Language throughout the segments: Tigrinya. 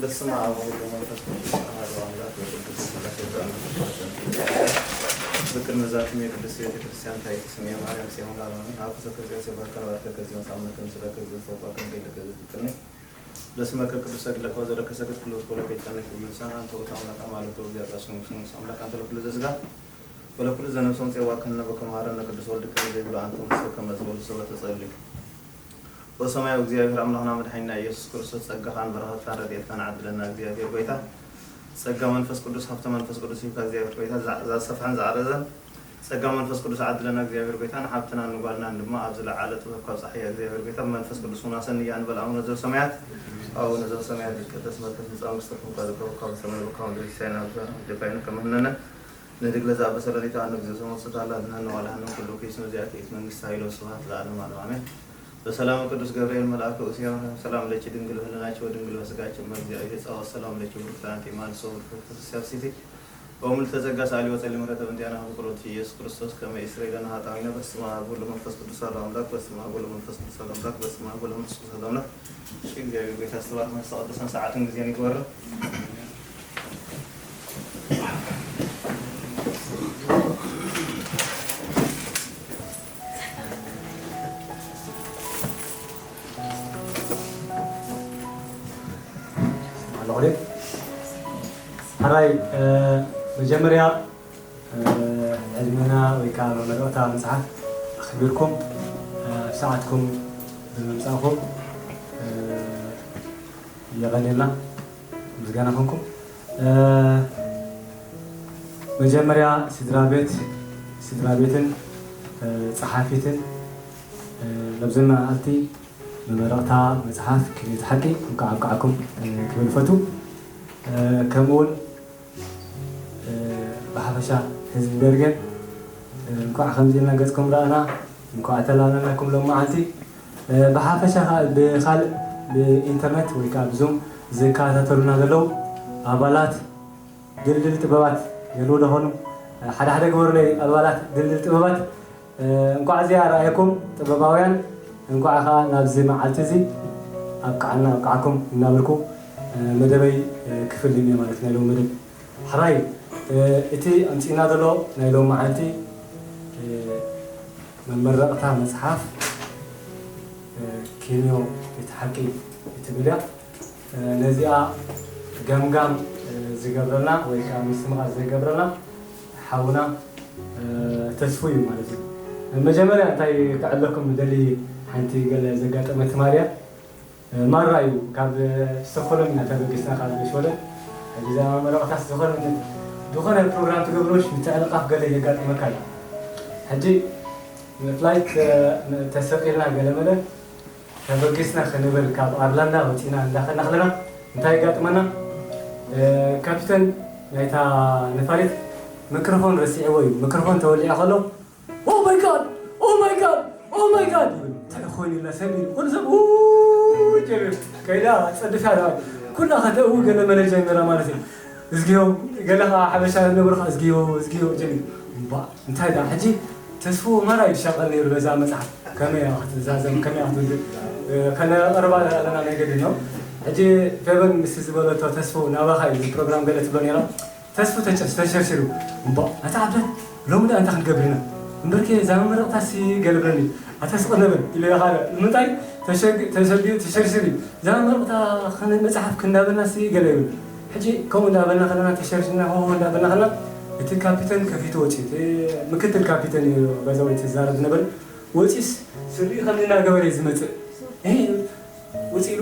በስመ አብ ወወልድ ወመንፈስ ቅዱስ አሐዱ አምላክ በቅድስት ሥላሴ በአንድነት በሰንበት ቅድመ ዛቲ ቅድስት ቤተ ክርስቲያን ታይት ስሜ ማርያም ጽዮን ላሎኒ አብ ተሰከዚያ ሲባርከን ባርከ ከዚዮን ሳምነከን ስለ ከዚዮን ሰውቋከን ከይለከ ዝፍጥኒ በስመከ ቅዱስ ሰግድ ለከ ወዘለከ ሰግድ ኩሉ ስኮለ ከይትቀንስ ብልሳን አንተ ውእቱ አምላክ አማልክት ወእግዚአብሔር ስሙ ስሙ አምላክ አንተ ለኩሉ ዘስጋ ወለኩሉ ዘነፍሶም ጼዋክነ በከመ ሀረነ ቅዱስ ወልድከ ዘይብሉ አንተ ውስተ ከመ ዝበሉ ሰበ ተጸልዩ። ወሰማያዊ እግዚኣብሔር አምላኽና መድኃኒና ኢየሱስ ክርስቶስ ጸጋኻን በረኸትካን ረድኤትካን ዓድለና እግዚኣብሔር ጎይታ። ጸጋ መንፈስ ቅዱስ ሃብተ መንፈስ ቅዱስ ሂብካ እግዚኣብሔር ጎይታ። ዛ- ዛሰፍሐን ዝዓረዘን ጸጋ መንፈስ ቅዱስ ዓድለና እግዚኣብሔር ጎይታ። ንሓብትናን ንጓልናን ድማ ኣብ ዝለዓለ ጥበብ ካብ ጸሓያ እግዚኣብሔር ጎይታ ብመንፈስ ቅዱስ እውን ኣሰንያ እንበል። አቡነ ዘበሰማያት አቡነ ዘበሰማያት ይትቀደስ ስምከ ትምጻእ መንግስትከ ትምጻእ ዝገብረካ በሰማይ በካውን ድሪሳይና ብዛና ጀባይነ ከመህነነ ንድግለ ዛበሰለሊታ ንግዜ ሰሞን ስታላ ድነን ዋላህነ ኩሉ ኪስ መዚያት ኢት መንግስት ኃይሎ ስብሐት ለዓለም ዓለም አሜን። በሰላም ቅዱስ ገብርኤል መልአከ እስያ ሰላም ለኪ ድንግል በህልናቸው ድንግል በስጋቸው መግዚያ ይጻወ ሰላም ለኪ ብሩክት አንቲ ማንሶ ክርስቲያን ሲቲ በሙሉ ተዘጋ ሳሊ ወጸሊ ምሕረተ በእንቲአነ ፍቅሮት ኢየሱስ ክርስቶስ ከመ ኢስሬ ለነ ኃጣዊነ በስመ አብ ወወልድ ወመንፈስ ቅዱስ አሐዱ አምላክ በስመ አብ ወወልድ ወመንፈስ ቅዱስ አሐዱ አምላክ በስመ አብ ወወልድ ወመንፈስ ቅዱስ አሐዱ አምላክ። እሺ፣ እግዚአብሔር ጎይታ ዝተባረከ ሰዓት ጊዜን ይግበርና። ኣለኹ ድዩ? ሕራይ፣ እ፣ መጀመርያ፣ እ፣ ዕድመና ወይ ከዓ መመረቕታ መፅሓፍ ኣኽቢርኩም፣ እ፣ ኣብ ሰዓትኩም ብምምፃእኩም፣ እ፣ የቐንየልና። ምስጋና ይኹንኩም። እ፣ መጀመርያ ስድራ ቤት፣ ስድራ ቤትን፣ እ፣ ጸሓፊትን፣ እ፣ ነብዝና ኣልቲ መመረቕታ መጽሓፍ ክልተ ሓቂ እንኳዕ ኣብቃዕኩም፣ እ፣ ክብል ፈቱ። እ፣ ከምኡ እውን፣ እ፣ ብሓፈሻ ህዝቢ ደርገን፣ እ፣ እንኳዕ ከምዚ ኢልና ገጽኩም ረኣና፣ እንኳዕ ተላመናኩም ሎማዓንቲ። እ፣ ብሓፈሻ ኸኣ ብኻልእ ብኢንተርነት ወይ ከዓ ብዙም ዝከታተሉና ዘለዉ ኣባላት ድልድል ጥበባት የልዉ ዶ ኾኑ? ሓደ ሓደ ግበሩለይ ኣባላት ድልድል ጥበባት። እ፣ እንኳዕ እዚኣ ረኣየኩም ጥበባውያን፣ እንኳዕ ኸኣ ናብዚ መዓልቲ እዚ ኣብቅዓና ኣብቅዓኩም እናበልኩ፣ እ፣ መደበይ፣ እ፣ ክፍልን እየ ማለት ናይ ሎሚ መደብ። ሕራይ፣ እ፣ እቲ ኣምጺእና ዘሎ ናይ ሎሚ መዓልቲ፣ እ፣ መመረቕታ መጽሓፍ፣ እ፣ ኪንዮ እቲ ሓቂ እትብል እያ። እ፣ ነዚኣ ገምጋም፣ እ፣ ዝገብረልና ወይ ከዓ ምስትምቓር ዝገብረልና ሓውና፣ እ፣ ተስፉ እዩ ማለት እዩ። መጀመርያ እንታይ ክዕለኩም ደሊ ሓንቲ ገለ ዘጋጠመት ማርያ፣ እ፣ ማራ እዩ። ካብ ስቶኮሎም ኢና ተበጊስና ካብ ሽወደን። ሕጂ እዛ መመረቕታስ ዝኾነ ዝኾነ ፕሮግራም ትገብሮሽ ምትዕንቓፍ ገለ የጋጥመካ እዩ። ሕጂ ፍላይት፣ እ፣ ተሰቂልና ገለ መለ ተበጊስና ክንብል ካብ ኣርላንዳ ወፂና እንዳኸድና ከለና እንታይ የጋጥመና? እ፣ ካፒተን ናይታ ነፋሪት ሚክሮፎን ረሲዕዎ እዩ። ሚክሮፎን ተወሊዑ ከሎ "Oh my God! Oh my God! Oh my God!" ይብል። እንታይ ኮይኑ ኢልና ሰብ ኢሉ ኩሉ ሰብ "ው!" ጀሚሩ። ከይዳ ጸድፍያ ደኣ ኩላ ከተእዊ ገለ መለ ጀሚራ ማለት እዩ። እዝግዮ፣ ገለ ኸዓ ሓበሻ ዝነብሩ ኸዓ እዝግዮ፣ እዝግዮ ጀሚሩ። እምባ፣ እንታይ ደኣ ሕጂ ተስፉ ማራ እዩ ዝሻቐል ነይሩ በዛ መጽሓፍ። ከመይ እያ ክትዛዘም፣ ከመይ እያ ክትውድእ? እ፣ ከነቕርባ ዘለና መገዲ ነው። ሕጂ ፌቨን ምስ ዝበለቶ ተስፉ ናባኻ እዩ ፕሮግራም ገለ ትብሎ ነይራ። ተስፉ ተቸ-፣ ተሸርሺሩ። እምባ፣ ኣታ ዓብደት፣ ሎሚ ደኣ እንታይ ክንገብር ኢና? እምበርከ እዛ መመረቕታሲ ገለ ብለኒ። ኣታ ስቕ ነበል፣ ኢለ ኢኻ። ንምንታይ? ተሸግ-፣ ተሸጊ-፣ ተሸርሺሩ እዩ። እዛ መመረቕታ ኸነ-፣ መጽሓፍ ክንዳበልናሲ ገለ ይብል። ሕጂ ከምኡ እንዳበልና ከለና፣ ተሸርሽና፣ ሆሆ እንዳበልና ከለና፣ እቲ ካፒተን ከፊቱ ወፂኡ። እቲ ምክትል ካፒተን እዩ በዛ ወይ ትዛረብ ዝነበረ። ወፂስ ስሪኡ ከምዚ እናገበረ እዩ ዝመፅእ። እ፣ ውፅ ኢሉ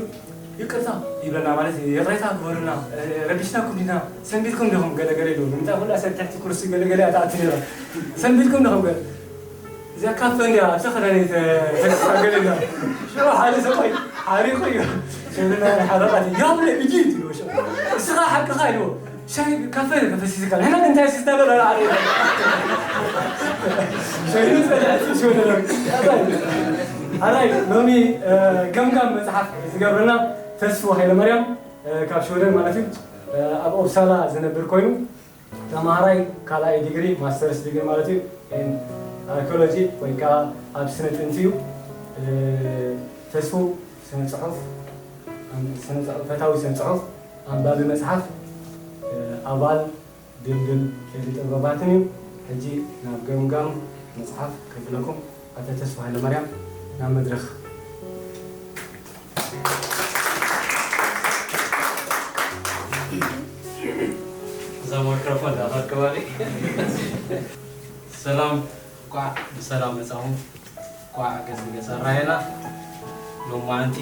ይቅርታ ይብለና፣ ማለት ይቅሬታ ግበሩልና፣ ረቢሽናኩም ዲና፣ ሰንቢድኩም ዲኹም ገለገለ ኢሉ። ንምንታይ ኩላ ሰብ ትሕቲ ኩርሲ ገለገለ እያ ትኣቱ ነይራ። ሰንቢድኩም ዲኹም ገለ እዚኣ ካፈ እንዲያ ኣብ ተኸዳነ ተገለና። ሽዑ ሓደ ሰብኣይ ሓሪቑ እዩ። ሸብና ሓረቓት ያብለ ብጂ ትብሎ። ሽዑ እስኻ ሓቅኻ ኢልዎ። ሻሂ ካፈ ፈሲስካ ንሕና እንታይ ሲስታ በላ። ሻሂ ጸዳዕቲ ሽወደሎ። ኣራይ ሎሚ፣ እ፣ ገምጋም መጽሓፍ ዝገብረና ተስፉ ሃይለማርያም፣ እ፣ ካብ ሽወደን ማለት እዩ። እ፣ ኣብ ኦፕሳላ ዝነብር ኮይኑ ተማሃራይ ካልኣይ ዲግሪ ማስተርስ ዲግሪ ማለት እዩ። ን ኣርኪኦሎጂ ወይ ከዓ ኣብ ስነ ጥንቲ እዩ። እ፣ ተስፉ ስነ ጽሑፍ፣ ስነ ጽሑፍ፣ ፈታዊ ስነ ጽሑፍ፣ ኣንባቢ መጽሓፍ ኣባል ድልድል ኤደ ጥበባትን እዩ። ሕጂ ናብ ገምጋም መጽሓፍ ከብለኩም ኣቶ ተስፋ ሃይለማርያም ናብ መድረኽ። እዛ ማይክሮፎን ዳኸር ከባቢ። ሰላም፣ እንኳዕ ብሰላም መጻኹም። እንኳዕ ገጽ ንገጽ ኣራየና። ሎማዓንቲ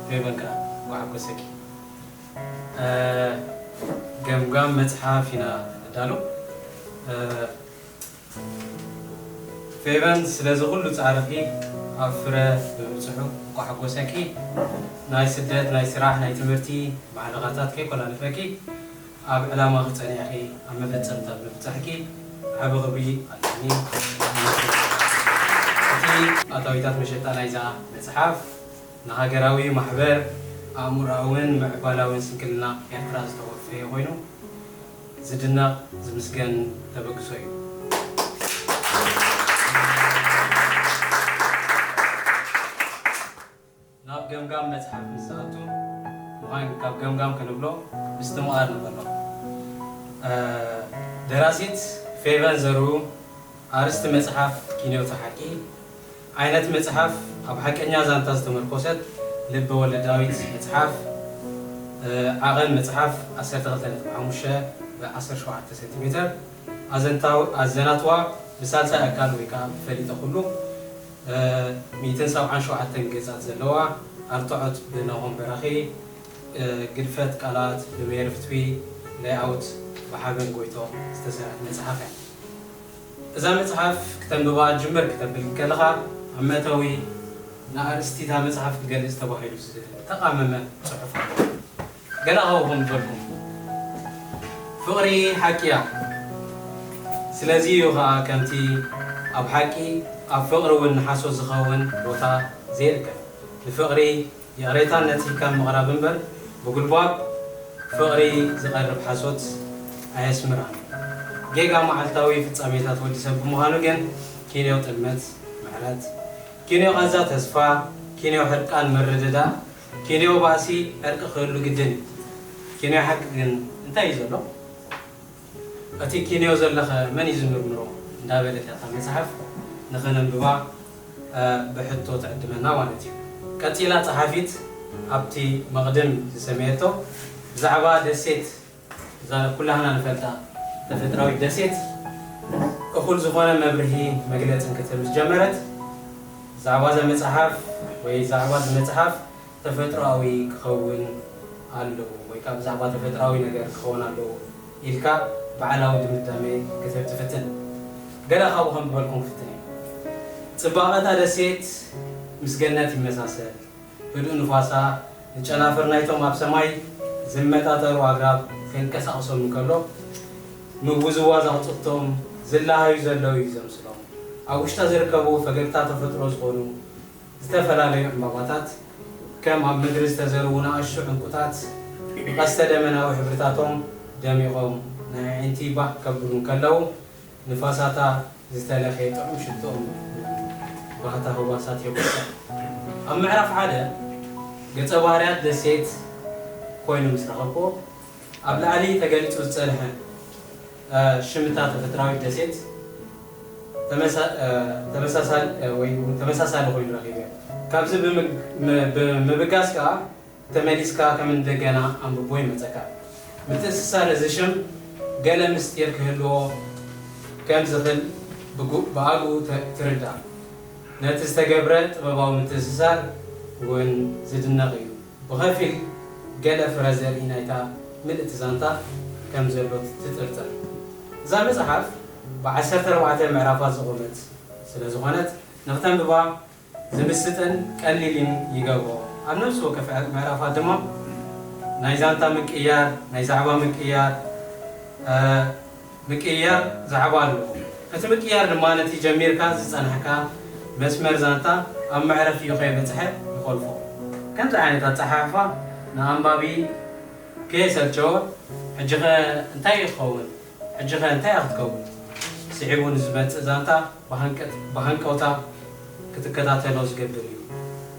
ፌቨን ከኣ እንኳዕ ሓጎሰኪ። እ፣ ገምጋም መጽሓፍ ኢና ነዳሉ። እ፣ ፌቨን ስለዚ ኩሉ ጻዕርኺ ኣብ ፍረ ብምብጽሑ እንኳዕ ሓጎሰኪ። ናይ ስደት፣ ናይ ስራሕ፣ ናይ ትምህርቲ ማዕለኻታት ከይኮላለፈኪ ኣብ ዕላማኺ ጸኒዕኺ ኣብ መፈጸምታ ብምብጻሕኪ ዓቢ ክብሪ ኣለኒ። እቲ ኣታዊታት መሸጣ ናይዛ መጽሓፍ ንሃገራዊ ማሕበር ኣእምሮኣውን ምዕባላውን ስንክልና ኤርትራ ዝተወፈየ ኮይኑ ዝድነቕ ዝምስገን ተበግሶ እዩ። ናብ ገምጋም መጽሓፍ ምስ ዝኣቱ ምዃን ካብ ገምጋም ክንብሎ ምስትምቓር ንበሎ። እ፣ ደራሲት ፌቨን ዘርኡ፣ ኣርእስቲ መጽሓፍ ኪንዮታ ሓቂ፣ ዓይነት መጽሓፍ ኣብ ሓቀኛ ዛንታ ዝተመርኮሰት ልበ ወለዳዊት መጽሓፍ፣ እ፣ ዓቐን መጽሓፍ ዓሰርተ ክልተ ነጥቢ ሓሙሽተ ብ ዓሰርተ ሸውዓተ ሴንቲሜተር፣ ኣዘንታው-፣ ኣዘናትዋ ብሳልሳይ ኣካል ወይ ከኣ ብፈሊጠ ኩሉ፣ እ፣ ሚእትን ሰብዓን ሸውዓተን ገጻት ዘለዋ፣ ኣርትዖት ብናሆም በራኺ፣ እ፣ ግድፈት ቃላት ብሜሪ ፍትዊ፣ ሌይኣውት ብሓበን ጎይቶም ዝተሰርሐት መጽሓፍ እያ። እዛ መጽሓፍ ክተንብባ ጅምር ክተብል ከለኻ፣ ኣብ መእተዊ ንኣርእስቲ እታ መጽሓፍ ክገልጽ ተባሂሉ ዝተቓመመ ጽሑፍ ኣሎ። ገለ ካብኡ ከም ዝበልኩም፣ ፍቕሪ ሓቂ እያ። ስለዚ እዩ ኸኣ ከምቲ ኣብ ሓቂ፣ ኣብ ፍቕሪ እውን ንሓሶት ዝኸውን ቦታ ዘይርከብ። ንፍቕሪ ይቕሬታን ነጺግካን ምቕራብ እምበር፣ ብጉልባብ ፍቕሪ ዝቐርብ ሓሶት ኣየስምራን። ጌጋ መዓልታዊ ፍጻሜታት ወዲ ሰብ ብምዃኑ ግን፣ ኪንዮ ጥልመት ምሕረት፣ ኪንዮ ቃንዛ ተስፋ፣ ኪንዮ ሕርቃን ምርድዳእ፣ ኪንዮ ባእሲ ዕርቂ ክህሉ ግድን እዩ። ኪንዮ ሓቂ ግን እንታይ እዩ ዘሎ? እቲ ኪንዮ ዘለኸ መን እዩ ዝምርምሮ? እንዳበለት እያ እታ መጽሓፍ ንኸነንብባ፣ እ፣ ብሕቶ ትዕድመና ማለት እዩ። ቀጺላ ጸሓፊት ኣብቲ መቕድም ዝሰመየቶ ብዛዕባ ደሴት፣ እዛ ኩላህና ንፈልጣ ተፈጥራዊት ደሴት፣ እኹል ዝኾነ መብርሂ መግለጽን ክትህብ ምስ ጀመረት፣ ብዛዕባ እዛ መጽሓፍ ወይ ብዛዕባ እዚ መጽሓፍ ተፈጥሮኣዊ ክኸውን ኣለዎ ወይ ከኣ ብዛዕባ ተፈጥሮኣዊ ነገር ክኸውን ኣለዎ ኢልካ ባዕላዊ ድምዳሜ ክትህብ ትፍትን። ገለ ካብኡ ከም ዝበልኩም ክፍትን እየ። ጽባቐ እታ ደሴት ምስ ገነት ይመሳሰል። ህዱእ ንፋሳ ንጨናፍር ናይቶም ኣብ ሰማይ ዝመጣጠሩ ኣግራብ ከንቀሳቕሶም እንከሎ፣ ምውዝዋዝ ኣቕጽብቶም ዝለሃዩ ዘለዉ እዩ ዘምስሎም። ኣብ ውሽጣ ዝርከቡ ፈገግታ ተፈጥሮ ዝኾኑ ዝተፈላለዩ ዕምባባታት፣ ከም ኣብ ምድሪ ዝተዘርዉ ንኣሽቱ ዕንቁታት፣ ብቐስተ ደመናዊ ሕብርታቶም ደሚቖም ናይ ኣዒንቲ ባህ ከብሉ እንከለዉ፣ ንፋሳታ ዝተለኽየ ጥዑም ሽቶኦም ባህታ ህዋሳት የጉስያ። ኣብ ምዕራፍ ሓደ ገጸ ባህርያት ደሴት ኮይኑ ምስ ረኸብክዎ፣ ኣብ ላዕሊ ተገሊጹ ዝጸንሐ፣ እ፣ ሽም እታ ተፈጥራዊት ደሴት ተመሳ-፣ እ፣ ተመሳሳል-፣ እ፣ ወይ እውን ተመሳሳሊ ኮይኑ ረኺበዮ። ካብዚ ብምግ-፣ ም-፣ ብምብጋስ ከኣ ተመሊስካ ከም እንደገና ኣንብቦ ይመጸካ። ምትእስሳር እዚ ሽም ገለ ምስጢር ክህልዎ ከም ዝኽእል ብጉ-፣ ብኣግኡ ተ-፣ ትርዳእ። ነቲ ዝተገብረ ጥበባዊ ምትእስሳር እውን ዝድነቕ እዩ። ብኸፊል ገለ ፍረ ዘርኢ ናይታ ምልእቲ ዛንታ ከም ዘሎ ትጥርጥር። እዛ መጽሓፍ ብዓሰርተ ኣርባዕተ ምዕራፋት ዝቖመት ስለ ዝኾነት፣ ንኽተንብባ ዝምስጥን ቀሊልን ይገብሮ። ኣብ ነፍሲ ወከፍ ምዕራፋት ድማ ናይ ዛንታ ምቅይያር፣ ናይ ዛዕባ ምቅይያር፣ እ፣ ምቅይያር ዛዕባ ኣለዎ። እቲ ምቅይያር ድማ ነቲ ጀሚርካ ዝጸናሕካ መስመር ዛንታ ኣብ መዕረፊኡ ከይበጽሐ ይኾልፎ። ከምዚ ዓይነት ኣጸሓሕፋ ንኣንባቢ ከየሰልቸወ፣ "ሕጂኸ እንታይ እዩ ክኸውን? ሕጂኸ እንታይ እያ ክትከውን?" ስዒቡ ንዝመጽእ ዛንታ ብሃንቀት-፣ ብሃንቀውታ ክትከታተሎ ዝገብር እዩ።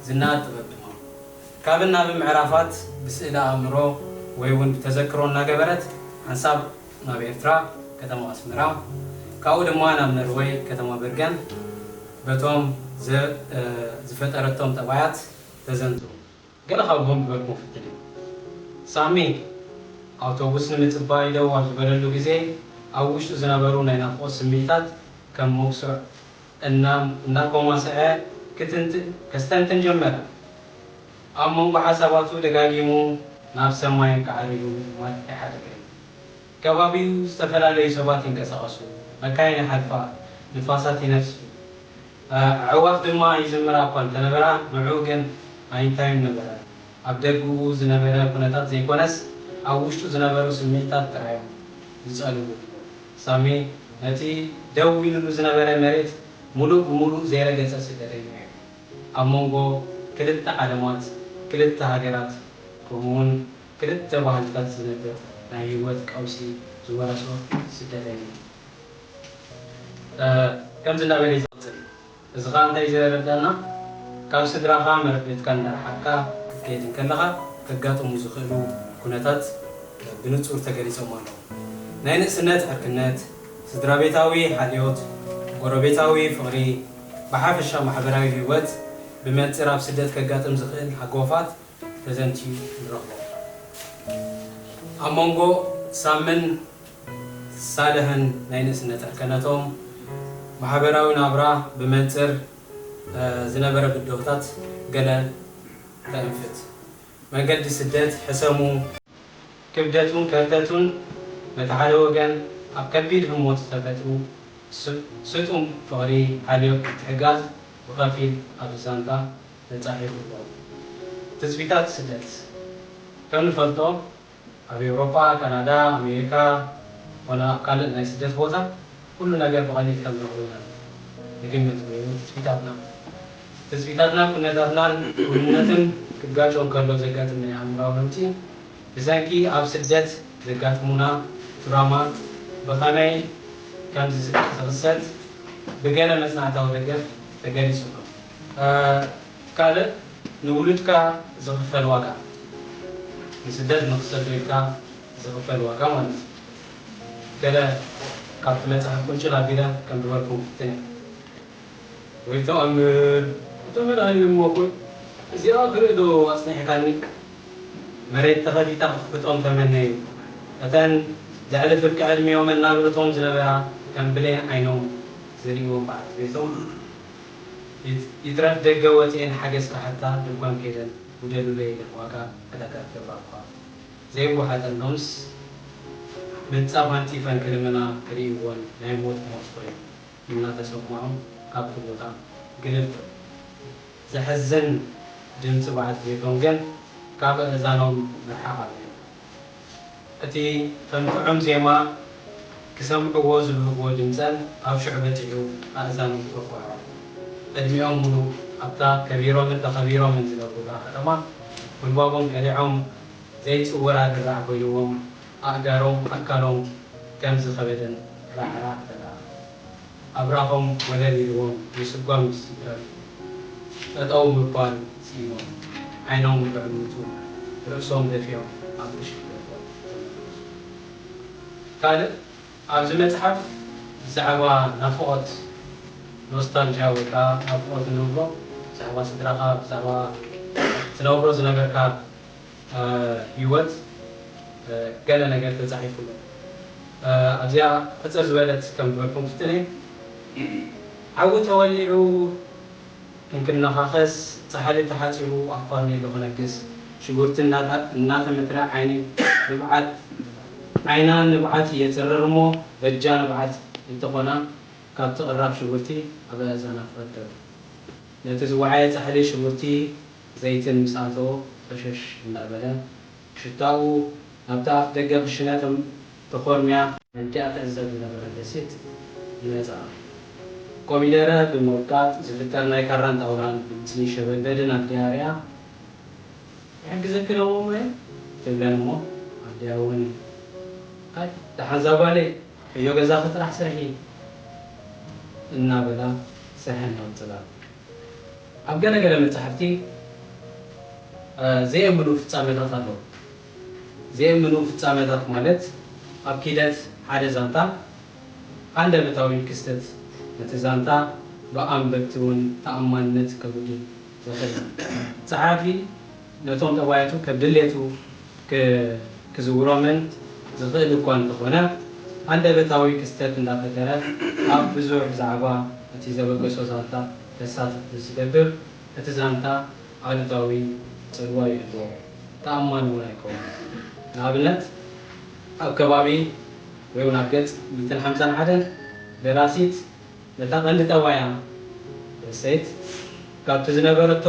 ዝነኣድ ጥበብ ድማ። ካብን ናብን ምዕራፋት ብስእሊ ኣእምሮ ወይ እውን ብተዘክሮ እናገበረት ሓንሳብ ናብ ኤርትራ ከተማ ኣስመራ፣ ካብኡ ድማ ናብ ነርወይ ከተማ በርገን በቶም ዝፈጠረቶም ጠባያት ተዘንቱ። ገለ ካብኦም ዝበልኩም ፍትል እዩ። ሳሚ ኣውቶቡስ ንምጽባይ ደው ኣብ ዝበለሉ ግዜ ኣብ ውሽጡ ዝነበሩ ናይ ናፍቖት ስምዒታት ከም መውስዕ እናኮማሰዐ ከስተንትን ጀመረ። ኣብ መንጎ ሓሳባቱ ደጋጊሙ ናብ ሰማይ እንቃዕር ኢሉ ማት ይሓድግ። ከባቢኡ ዝተፈላለዩ ሰባት ይንቀሳቐሱ፣ መካይን ይሓልፋ፣ ንፋሳት ይነፍሱ። ኣዕዋፍ ድማ ይዝምራ እኳ እንተነበራ፣ ንዕኡ ግን ኣይንታዩን ነበረ። ኣብ ደግኡ ዝነበረ ኩነታት ዘይኮነስ፣ ኣብ ውሽጡ ዝነበሩ ስምዒታት ጥራዮም ዝጸልዉ። ሳሚ ነቲ ደው ኢሉሉ ዝነበረ መሬት ምሉእ ብምሉእ ዘይረገጸ ስደተኛ እዩ። ኣብ መንጎ ክልተ ዓለማት፣ ክልተ ሃገራት፣ ከምኡውን ክልተ ባህልታት ዝነብር ናይ ህይወት ቀውሲ ዝወረሶ ስደተኛ እዩ። ከምዚ እናበለ እዩ ዝቕጽል። እዚ ኸኣ እንታይ እዩ ዘረዳና? ካብ ስድራኻ መረብ ቤትካ እንዳረሓቕካ ክትከይድ እንከለኻ ከጋጥሙ ዝኽእሉ ኩነታት ብንጹር ተገሊጾም ኣለዉ። ናይ ንእስነት ዕርክነት፣ ስድራቤታዊ ሓልዮት፣ ጎረቤታዊ ፍቕሪ፣ ብሓፈሻ ማሕበራዊ ህይወት ብመንጽር ኣብ ስደት ከጋጥም ዝኽእል ሃጓፋት ተዘንትዩ ንረኽቦ። ኣብ መንጎ ሳምን ሳልሕን ናይ ንእስነት ዕርከነቶም፣ ማሕበራዊ ናብራ ብመንጽር ዝነበረ ብድሆታት ገለ ተእንፍት። መንገዲ ስደት ሕሰሙ፣ ክብደቱን ከርተቱን በቲ ሓደ ወገን ኣብ ከቢድ ህሞት ዝተፈጥሩ ስጡም ፍቕሪ ሓልዮት ምትሕግጋዝ ብኸፊል ኣብዚ ዛንታ ተጻሒፉ ኣሎ። ትጽቢታት ስደት ከም ንፈልጦ ኣብ ኤውሮጳ፣ ካናዳ፣ ኣሜሪካ ኮነ ኣብ ካልእ ናይ ስደት ቦታ ኩሉ ነገር ብቐሊል ከም ንረኽቦ ኢና ንግምት ወይ እውን ትጽቢታትና። ትጽቢታትናን ኩነታትናን ክውንነትን ክጋጮ እንከሎ ዘጋጥም ናይ ኣእምራዊ ለውጢ ብሰንኪ ኣብ ስደት ዘጋጥሙና ትራማ ብኸመይ ከም ዝኽሰት ብገለ መጽናዕታዊ ደገፍ ተገሊጹ ኣሎ። ካልእ ንውሉድካ ዝኽፈል ዋጋ፣ ንስደት ንኽሰዶ ኢልካ ዝኽፈል ዋጋ ማለት እዩ። ገለ ካብቲ መጽሓፍ ቁንጭል ኣቢለ ከም ዝበልኩም ክፍትን እየ። ወይ ተኣምር፣ ተመድሃኒ እሞ ኩን እዚኣ ክርኢ ዶ ኣጽኒሕካኒ? መሬት ተኸፊታ ክትፍጦም ተመነዩ። እተን ልዕሊ ፍርቂ ዕድሚኦም እናብረቶም ዝነበራ ከም ብሌን ዓይኖም ዝርእይዎም በዓልቲ ቤቶም ይትረፍ ደገ ወጺኤን ሓገዝ ክሓታ ድንኳን ከይደን ጉደሉለይ ኢለን ዋጋ ዕዳጋ ክገብራ እኳ ዘይወሓጠሎምስ ምንጻፍ ኣንጺፈን ክልምና ክርእይወን ናይ ሞት ሞት ኮይኑ እናተሰምዖም ካብቲ ቦታ ግልብጥ። ዘሕዝን ድምጺ በዓልቲ ቤቶም ግን ካብ ኣእዛኖም ምርሓቕ ኣልዒሉ። እቲ ከም ጥዑም ዜማ ክሰምዕዎ ዝብህግዎ ድምጸን ኣብ ሽዑ በጺሑ ኣእዛኑ ተኾርዖ። ዕድሚኦም ሙሉእ ኣብታ ከቢሮምን ተኸቢሮምን ዝነብሩላ ከተማ ጉልባቦም ቀሊዖም ዘይጽወራ ድራዕ ኮይንዎም ኣእጋሮም ኣካሎም ከም ዝኸበደን ራሕራሕ በላ። ኣብራኾም ወለል ኢልዎም ምስጓም ምስ ይትረፍ ጠጠው ምባል ስኢኖም ዓይኖም ብዕምቱ ርእሶም ደፊኦም ኣብ ብሽክለትኦም ተመለሱ። ካልእ ኣብዚ መጽሓፍ ብዛዕባ ናፍቖት ኖስታልጂያ ወይ ከዓ ናፍቖት እንብሎ ብዛዕባ ስድራኻ ብዛዕባ ትነብሮ ዝነበርካ ህይወት ገለ ነገር ተጻሒፉ ኣሎ። ኣብዚኣ ሕጽር ዝበለት ከም ዝበልኩም ክትነ ዓዊ ተወሊዑ ክንክነኻኸስ ጻሕሊ ተሓጺቡ ኣብ ፋርኔሎ ክነግስ ሽጉርቲ እናተመትረ ዓይኒ ንብዓት ዓይና ንብዓት እየጽረር እሞ በጃ ንብዓት እንተኾና ካብቲ ቅራፍ ሽጉርቲ ኣብ ኣእዛና ትፈጥር። ነቲ ዝወዓየ ጻሕሊ ሽጉርቲ ዘይትን ምስ ኣተዎ ፈሸሽ እንዳበለ ሽታኡ ናብቲ ኣፍ ደገ ክሽነ ተኾርምያ ነዲኣ ትዕዘብ ዝነበረት ደሴት ይመጽኣ። ኮሚደረ ብምውቃጥ ዝፍጠር ናይ ካራን ጣውላን ድምጺ ሸበድበድን ኣዲኣ ሪኣ ይሕግዘኪ ዶ እሞ ትብለን እሞ ኣዲኣ እውን ኣይ ደሓን እዛ ጓለይ ዕዮ ገዛኺ ጥራሕ ስርሒ እናበላ ስርሐን ይቕጽላ። ኣብ ገለ ገለ መጻሕፍቲ ዘየምልኡ ፍጻሜታት ኣለዉ። ዘየእምኑ ፍጻመታት ማለት ኣብ ኪደት ሓደ ዛንታ ሃንደበታዊ ክስተት ነቲ ዛንታ ብኣንበብቲ እውን ተኣማንነት ከጉድል ዝኽእል እዩ። ጸሓፊ ነቶም ጠባያቱ ከም ድሌቱ ክ- ክዝውሮምን ዝኽእል እኳ እንተኾነ፣ ሃንደበታዊ ክስተት እንዳፈጠረ ኣብ ብዙሕ ብዛዕባ እቲ ዘበገሶ ዛንታ ከሳትፍ ምስዝገብር፣ እቲ ዛንታ ኣሉታዊ ጽልዋ ይህልዎ፣ ተኣማኒ እውን ኣይከውን። ንኣብነት ኣብ ከባቢ ወይ እውን ኣብ ገጽ ሚእትን ሓምሳን ሓደን ደራሲት ነታ ቀንዲ ጠባያ ደሴት ካብቲ ዝነበረቶ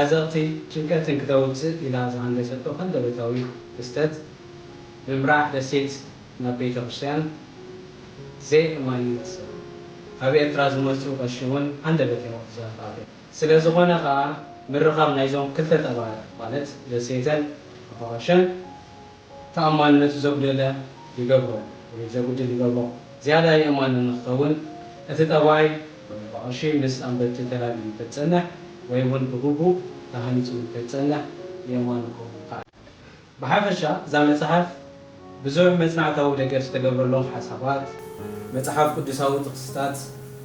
ዓዘቕቲ ጭንቀትን ክተውጽእ ኢላ ዝሃንደሰቶ ሃንደበታዊ ክስተት ምምራሕ ደሴት ናብ ቤተ ክርስቲያን ዘይእማን ይመስል። ካብ ኤርትራ ዝመጽኡ ቀሺ እውን ሃንደበት እዮም ኣብቲ ዛንታ ኣትዮም። ስለ ዝኾነ ከኣ ምርኻብ ናይዞም ክልተ ጠባያት ማለት ደሴተን ኣባቐሸን ተኣማንነቱ ዘጉደለ ይገብሮ ወይ ዘጉድል ይገብሮ። ዝያዳ የእማኒ ንክኸውን እቲ ጠባይ ወይ ኣባቐሺ ምስ ኣንበብቲ ተላልዩ እንተዝጸንሕ ወይ እውን ብግቡእ ተሃኒጹ እንተዝጸንሕ የእማኒ ክኸውን ይኸኣል። ብሓፈሻ እዛ መጽሓፍ ብዙሕ መጽናዕታዊ ደገፍ ዝተገብረሎም ሓሳባት፣ መጽሓፍ ቅዱሳዊ ጥቕስታት፣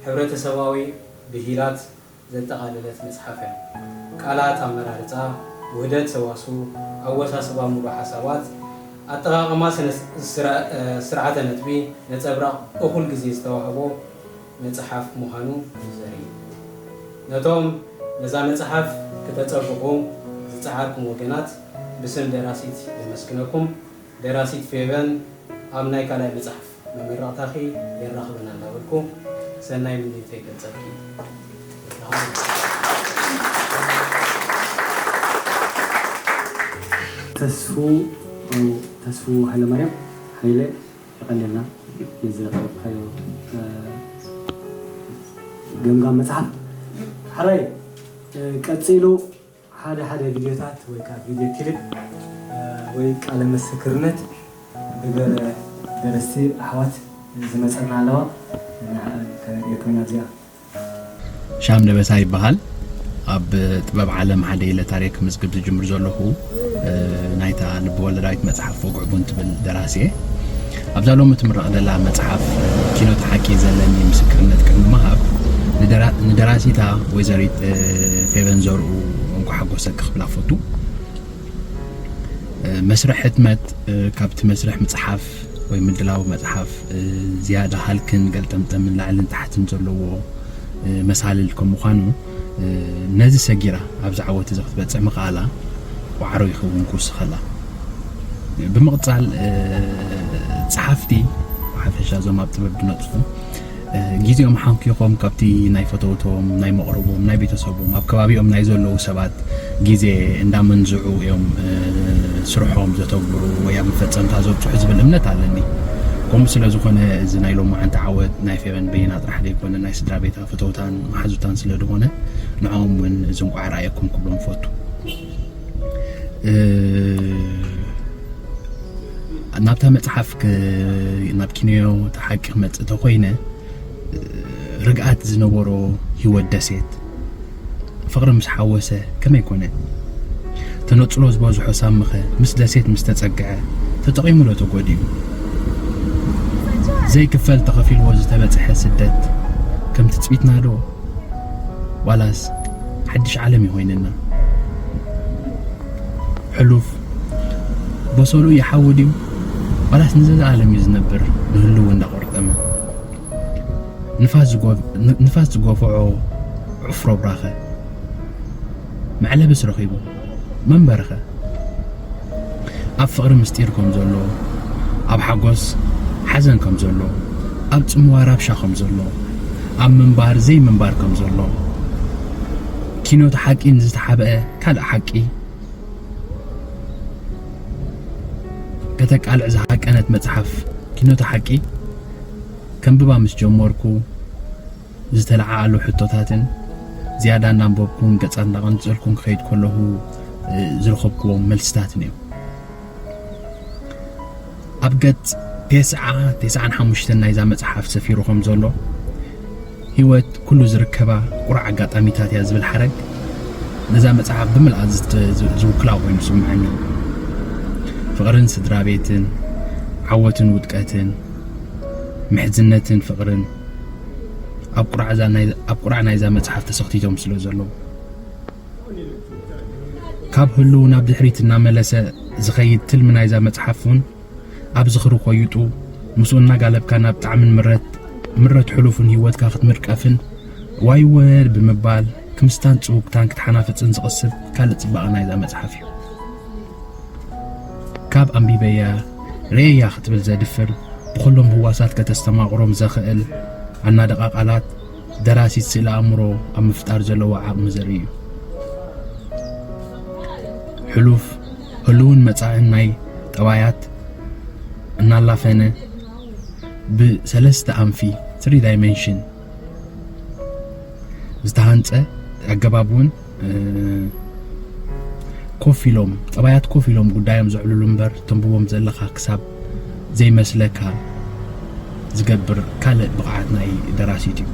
ሕብረተሰባዊ ብሂላት ዘጠቓለለት መጽሓፍ እያ። ቃላት ኣመራርጻ፣ ውህደት ሰዋስው፣ ኣወሳስባ ሙሉ ሓሳባት፣ ኣጠቓቕማ ስነ ስርዓተ ነጥቢ ነጸብራቕ እኹል ግዜ ዝተዋህቦ መጽሓፍ ምዃኑ እዩ ዘርኢ። ነቶም ነዛ መጽሓፍ ክተጸብቑ ዝጸዓርኩም ወገናት ብስም ደራሲት የመስግነኩም። ደራሲት ፌቨን ኣብ ናይ ካልኣይ መጽሓፍ መመረቕታኺ የራኽበና እናበልኩ ሰናይ ምንዮተይ ይገልጸልኪ። ተስፉ ተስፉ ሃይለማርያም ሃይለ የቐንየልና ንዘቕረብካዮ ገምጋም መጽሓፍ። ሓራይ ቀጺሉ ሓደ ሓደ ቪድዮታት ወይ ከዓ ቪድዮ ክሊፕ ወይ ቃለ ምስክርነት ብገለ ደረስቲ ኣሕዋት ዝመፀና ኣለዋ። ከነርእየኩም ኢና እዚኣ። ሻም ደበሳ ይበሃል። ኣብ ጥበብ ዓለም ሓደ ኢለ ታሪክ ክምዝግብ ዝጅምር ዘለኹ ናይታ ልበወለዳዊት መፅሓፍ ወግዕቡን ትብል ደራሲ እየ። ኣብዛ ሎሚ ትምረቕ ዘላ መፅሓፍ ኪኖት ሓቂ ዘለኒ ምስክርነት ቅድሚ ምሃብ ንደራሲታ ወይዘሪት ፌቨን ዘርኡ እንኳ ሓጎሰኪ ክብላ ፈቱ። መስርሕ ሕትመት ካብቲ መስርሕ ምፅሓፍ ወይ ምድላው መፅሓፍ ዝያዳ ሃልክን ገልጠምጠምን ላዕልን ታሕትን ዘለዎ መሳልል ከም ምዃኑ ነዚ ሰጊራ ኣብዚ ዓወት እዚ ክትበፅሕ ምኽኣላ ዋዕሮ ይኸውን ክውስኸላ። ብምቕፃል ፀሓፍቲ ብሓፈሻ እዞም ኣብ ጥበብ ዝነጥፉ ግዜኦም ሓንኪኾም ካብቲ ናይ ፈተውቶም ናይ መቕርቦም ናይ ቤተሰቦም ኣብ ከባቢኦም ናይ ዘለዉ ሰባት ግዜ እንዳመንዝዑ እዮም ስርሖም ዘተግብሩ ወይ ኣብ መፈፀምታ ዘብፅሑ ዝብል እምነት ኣለኒ። ከምኡ ስለ ዝኾነ እዚ ናይ ሎማዓንቲ ዓወት ናይ ፌቨን በይና ጥራሕ ዘይኮነ ናይ ስድራ ቤታ ፈተውታን መሓዙታን ስለ ዝኾነ ንዕኦም እውን እዚ እንቋዕ ረኣየኩም ክብሎም እፈቱ። ናብታ መፅሓፍ ናብ ኪንዮ ተሓቂ ክመፅእ ተኮይነ ርግኣት ዝነበሮ ህይወት ደሴት ፍቕሪ ምስ ሓወሰ ከመይ ኮነ? ተነፅሎ ዝበዝሖ ሳምኸ ምስ ደሴት ምስ ተፀግዐ ተጠቒሙ ዶ ተጎዲኡ? ዘይክፈል ተኸፊልዎ ዝተበፅሐ ስደት ከም ትፅቢትና ዶ ዋላስ ሓድሽ ዓለም እዩ ኮይንና? ሕሉፍ በሰሉ ይሓዊ ድዩ ዋላስ ንዘለኣለም እዩ ዝነብር ንህልው እንዳቆርጠመ? ንፋስ ዝጎፍዖ ዑፍ ረብራኸ መዕለብስ ረኺቡ መንበርኸ? ኣብ ፍቕሪ ምስጢር ከም ዘሎ፣ ኣብ ሓጎስ ሓዘን ከም ዘሎ፣ ኣብ ጽምዋ ራብሻ ከም ዘሎ፣ ኣብ ምንባር ዘይምንባር ከም ዘሎ፣ ኪኖት ሓቂ ንዝተሓብአ ካልእ ሓቂ ከተቃልዕ ዝሃቀነት መጽሓፍ ኪኖት ሓቂ ከንብባ ምስ ጀመርኩ ዝተለዓዓሉ ሕቶታትን ዝያዳ እናንበብኩን ገጻት እናቐንጸልኩን ክኸይድ ከለኹ ዝረኸብክዎም መልስታትን እዮም። ኣብ ገጽ ተስዓ፣ ተስዓን ሓሙሽተን ናይዛ መጽሓፍ ሰፊሩ ከም ዘሎ፣ ህይወት ኩሉ ዝርከባ ቁሩዕ ኣጋጣሚታት እያ ዝብል ሓረግ ነዛ መጽሓፍ ብምልኣ ዝውክላ ኮይኑ ይስምዓኒ። ፍቕርን ስድራ ቤትን፣ ዓወትን ውድቀትን፣ ምሕዝነትን ፍቕርን ኣብ ቁራዕ እዛ ናይ-፣ ኣብ ቁራዕ ናይዛ መጽሓፍ ተሰኽቲቶም ስለ ዘለዉ፣ ካብ ህልው ናብ ድሕሪት እናመለሰ ዝኸይድ ትልሚ ናይዛ መጽሓፍ እውን ኣብ ዝኽሪ ኮይጡ፣ ምስኡ እናጋለብካ ናብ ጣዕምን ምረት፣ ምረት ሕሉፍን ህይወትካ ክትምርቀፍን ዋይ ወድ ብምባል ክምስታን ጽውግታን ክትሓናፍጽን ዝቕስብ ካልእ ጽባቐ ናይዛ መጽሓፍ እዩ። ካብ ኣንቢበያ ርእየያ ክትብል ዘድፍር፣ ብኹሎም ህዋሳት ከተስተማቕሮም ዘኽእል ኣናደቓ ቃላት፣ ደራሲት ስእሊ ኣእምሮ ኣብ ምፍጣር ዘለዎ ዓቕሚ ዘርኢ እዩ። ሕሉፍ፣ ህልውን መጻእን ናይ ጠባያት እናላፈነ ብሰለስተ ኣንፊ፣ ትሪ ዳይሜንሽን፣ ዝተሃንጸ ኣገባብ እውን፣ እ፣ ኮፍ ኢሎም፣ ጠባያት ኮፍ ኢሎም ጉዳዮም ዘዕልሉ እምበር፣ ተንብቦም ዘለኻ ክሳብ ዘይመስለካ ዝገብር ካልእ ብቕዓት ናይ ደራሲት እዩ።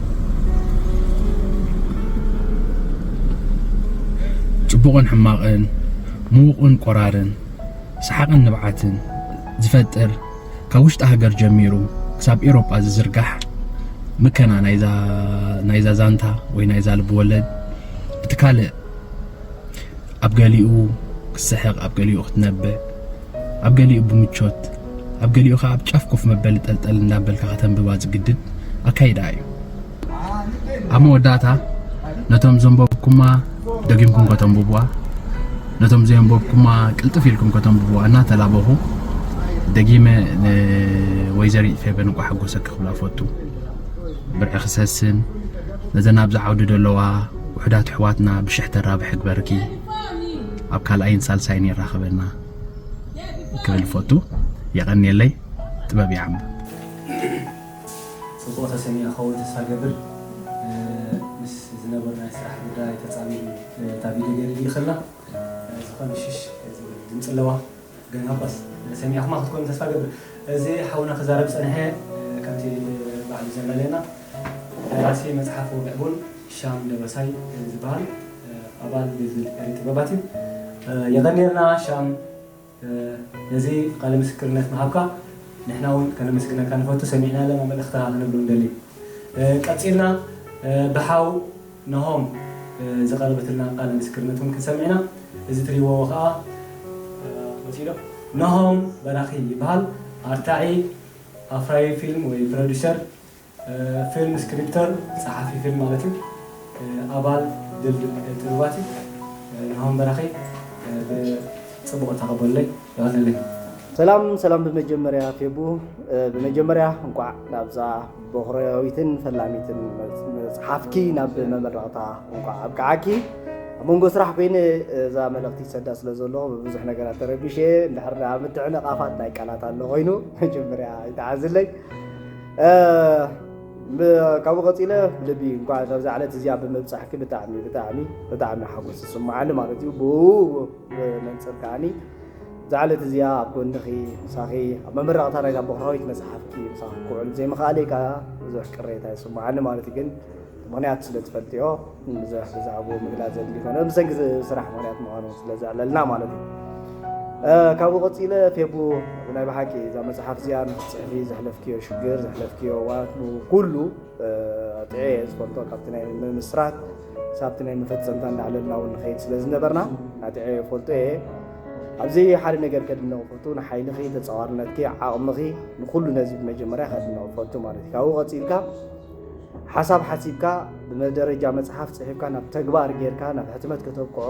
ጽቡቕን ሕማቕን፣ ምዉቕን ቆራርን፣ ሰሓቕን ንብዓትን ዝፈጥር፣ ካብ ውሽጢ ሃገር ጀሚሩ ክሳብ ኤውሮጳ ዝዝርጋሕ ምከና ናይዛ፣ ናይዛ ዛንታ ወይ ናይዛ ልብ ወለድ፣ እቲ ካልእ ኣብ ገሊኡ ክትስሕቕ፣ ኣብ ገሊኡ ክትነብዕ፣ ኣብ ገሊኡ ብምቾት፣ ኣብ ገሊኡ ከኣ ኣብ ጫፍ ኮፍ መበሊ ጠልጠል እንዳበልካ ከተንብባ ዝግድድ ኣካይዳ እዩ። ኣብ መወዳእታ፣ ነቶም ዘንበብኩማ ደጊምኩም ከተንብቡዋ፣ ነቶም ዘየንበብኩማ ቅልጥፍ ኢልኩም ከተንብቡዋ እናተላበኹ፣ ደጊመ ንወይዘሪት ፌበን እንቋዕ ሓጎሰኪ ክብላ እፈቱ። ብርዒ ክሰስን፣ ነዘን ኣብዚ ዓውዲ ዘለዋ ውሑዳት ኣሕዋትና ብሽሕ ተራብሕ ይግበርኪ። ኣብ ካልኣይን ሳልሳይን የራኽበና ክብል እፈቱ። የቐንየለይ። ጥበብ ይዓምብብ። ጽቡቕ ተሰሚዑ ክኸውን ተስፋ ገብር። እ፣ ምስ ዝነበሩ ናይ ስራሕ ጉዳይ ተጻሚዱ፣ እ፣ እታ ቪድዮ ገይሩ ይኽእልና። እ፣ ዝኾነ ሽሽ ዝብል ድምጺ ኣለዋ። ገና እኳስ ሰሚዕኹማ ክትኮኑ ተስፋ ገብር። እዚ ሓውና ክዛረብ ጸንሐ፣ እ፣ ከምቲ ባዕሉ ዘላለየና ደራሲ መጽሓፍ ወግዒ ቡን ሻም ደበሳይ ዝበሃል፣ እ፣ ኣባል ድልድል ኤሪ ጥበባት እዩ። እ፣ የቐንየልና ሻም። እ፣ ነዚ ቃለ ምስክርነት ምሃብካ ንሕና እውን ከነመስግነካ ንፈቱ። ሰሚዕና ኣለና መልእኽትኻ ክንብሉ ንደሊ። እ፣ ቀጺልና፣ እ፣ ብሓው ነሆም፣ እ፣ ዝቐረበትልና ቃለ ምስክርነት እውን ክንሰምዕ ኢና። እዚ ትሪእዎ ከዓ፣ እ፣ መጺኡ ዶ? ነሆም በራኺ ይበሃል። ኣርታዒ፣ ኣፍራዪ ፊልም ወይ ፕሮዲሰር፣ እ፣ ፊልም ስክሪፕተር፣ ጸሓፊ ፊልም ማለት እዩ። እ፣ ኣባል ድልድል ጥበባት እዩ። እ፣ ናሆም በራኺ፣ እ፣ ብጽቡቕ ተቐበሉለይ፣ የቐንየለይ። ሰላም፣ ሰላም። ብመጀመርያ ፌቡ፣ እ፣ ብመጀመርያ እንቋዕ ናብዛ በኹራዊትን ፈላሚትን መጽ-፣ መጽሓፍኪ ናብ መመረቕታ እንቋዕ ኣብቅዓኪ። ኣብ መንጎ ስራሕ ኮይነ እዛ መልእኽቲ ይሰዳ ስለ ዘለኹ ብብዙሕ ነገራት ተረቢሸ እየ። እንድሕር ደኣ ምትዕንቓፋት ናይ ቃላት ኣሎ ኮይኑ መጀመርያ ይተዓዝለይ። እ፣ ብ-፣ ካብኡ ቀጺለ ብልቢ እንኳዕ ናብዛ ዕለት እዚኣ ብምብጻሕኪ ብጣዕሚ፣ ብጣዕሚ፣ ብጣዕሚ ሓጎስ ይስምዓኒ ማለት እዩ። ብኡ መንጽር ከኣኒ እዛ ዕለት እዚኣ ኣብ ጎንኺ፣ ምሳኺ፣ ኣብ መመረቕታ ናይዛ በኹራዊት መጽሓፍኪ ምሳኺ ክውዕል ዘይምኽኣለይ ከኣ ብዙሕ ቅሬታ ይስምዓኒ ማለት እዩ። ግን ምኽንያት ስለ ትፈልጥዮ፣ ብዙሕ ብዛዕባኡ ምግላጽ ዘድሊ ይኮነ፣ ብሰንኪ ስራሕ ምኽንያት ምዃኑ ስለ ዘዕለልና ማለት እዩ። እ፣ ካብኡ ቀጺለ ፌቡ፣ ናይ ብሓቂ እዛ መጽሓፍ እዚኣ ንኽትጽሕፊ ዘሕለፍክዮ ሽግር፣ ዘሕለፍክዮ እዋን፣ ኩሉ፣ እ፣ ኣጥዕየ እየ ዝፈልጦ። ካብቲ ናይ ምምስራት ሳብቲ ናይ መፈጸምታ እንዳዕለልና እውን ንኸይድ ስለ ዝነበርና፣ ኣጥዕየ እፈልጦ እየ። ኣብዚ ሓደ ነገር ከድንቕ እፈቱ፣ ንሓይልኺ፣ ተጻዋርነትኪ፣ ዓቕምኺ፣ ንኹሉ ነዚ ብመጀመርያ ከድንቕ እፈቱ ማለት እዩ። ካብኡ ቀጺልካ፣ ሓሳብ ሓሲብካ፣ ብመደረጃ መጽሓፍ ጽሒፍካ፣ ናብ ተግባር ጌርካ፣ ናብ ሕትመት ከተብቅዖ፣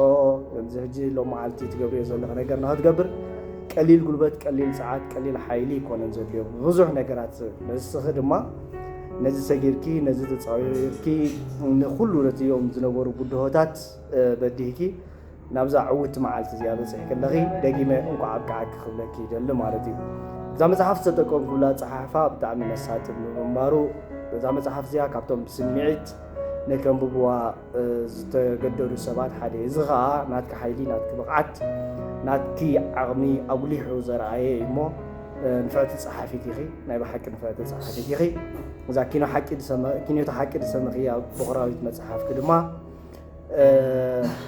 ከምዚ ሕጂ ሎም መዓልቲ ትገብርዮ ዘለኺ ነገር ንኽትገብር፣ ቀሊል ጉልበት፣ ቀሊል ጸዓት፣ ቀሊል ሓይሊ ኣይኮነን ዘድልዮ። ብዙሕ ነገራት፣ ንስኺ ድማ ነዚ ሰጊርኪ፣ ነዚ ተጻዊርኪ፣ ንኹሉ ነቲኦም ዝነበሩ ብድሆታት፣ እ፣ በዲህኪ፣ ናብዛ ዕውቲ መዓልቲ እዚኣ በጺሕኪ ኣለኺ፣ ደጊመ እንቋዕ ኣብቅዓኪ ክብለኪ ይደሊ ማለት እዩ። እዛ መጽሓፍ ዝተጠቀምኩላ ኣጸሓሕፋ ብጣዕሚ መሳጢ ብምንባሩ፣ እዛ መጽሓፍ እዚኣ ካብቶም ብስምዒት ንከንብብዋ፣ እ፣ ዝተገደዱ ሰባት ሓደ እዩ። እዚ ኸኣ ናትኪ ሓይሊ፣ ናትኪ ብቕዓት፣ ናትኪ ዓቕሚ ኣጉሊሑ ዘርኣየ እዩ እሞ፣ እ፣ ንፍዕቲ ጸሓፊት ኢኺ፣ ናይ ብሓቂ ንፍዕቲ ጸሓፊት ኢኺ። እዛ ኪኖ ሓቂ ድሰመ-፣ ኪኖቶ ሓቂ ድሰመኽያ በኹራዊት መጽሓፍኪ ድማ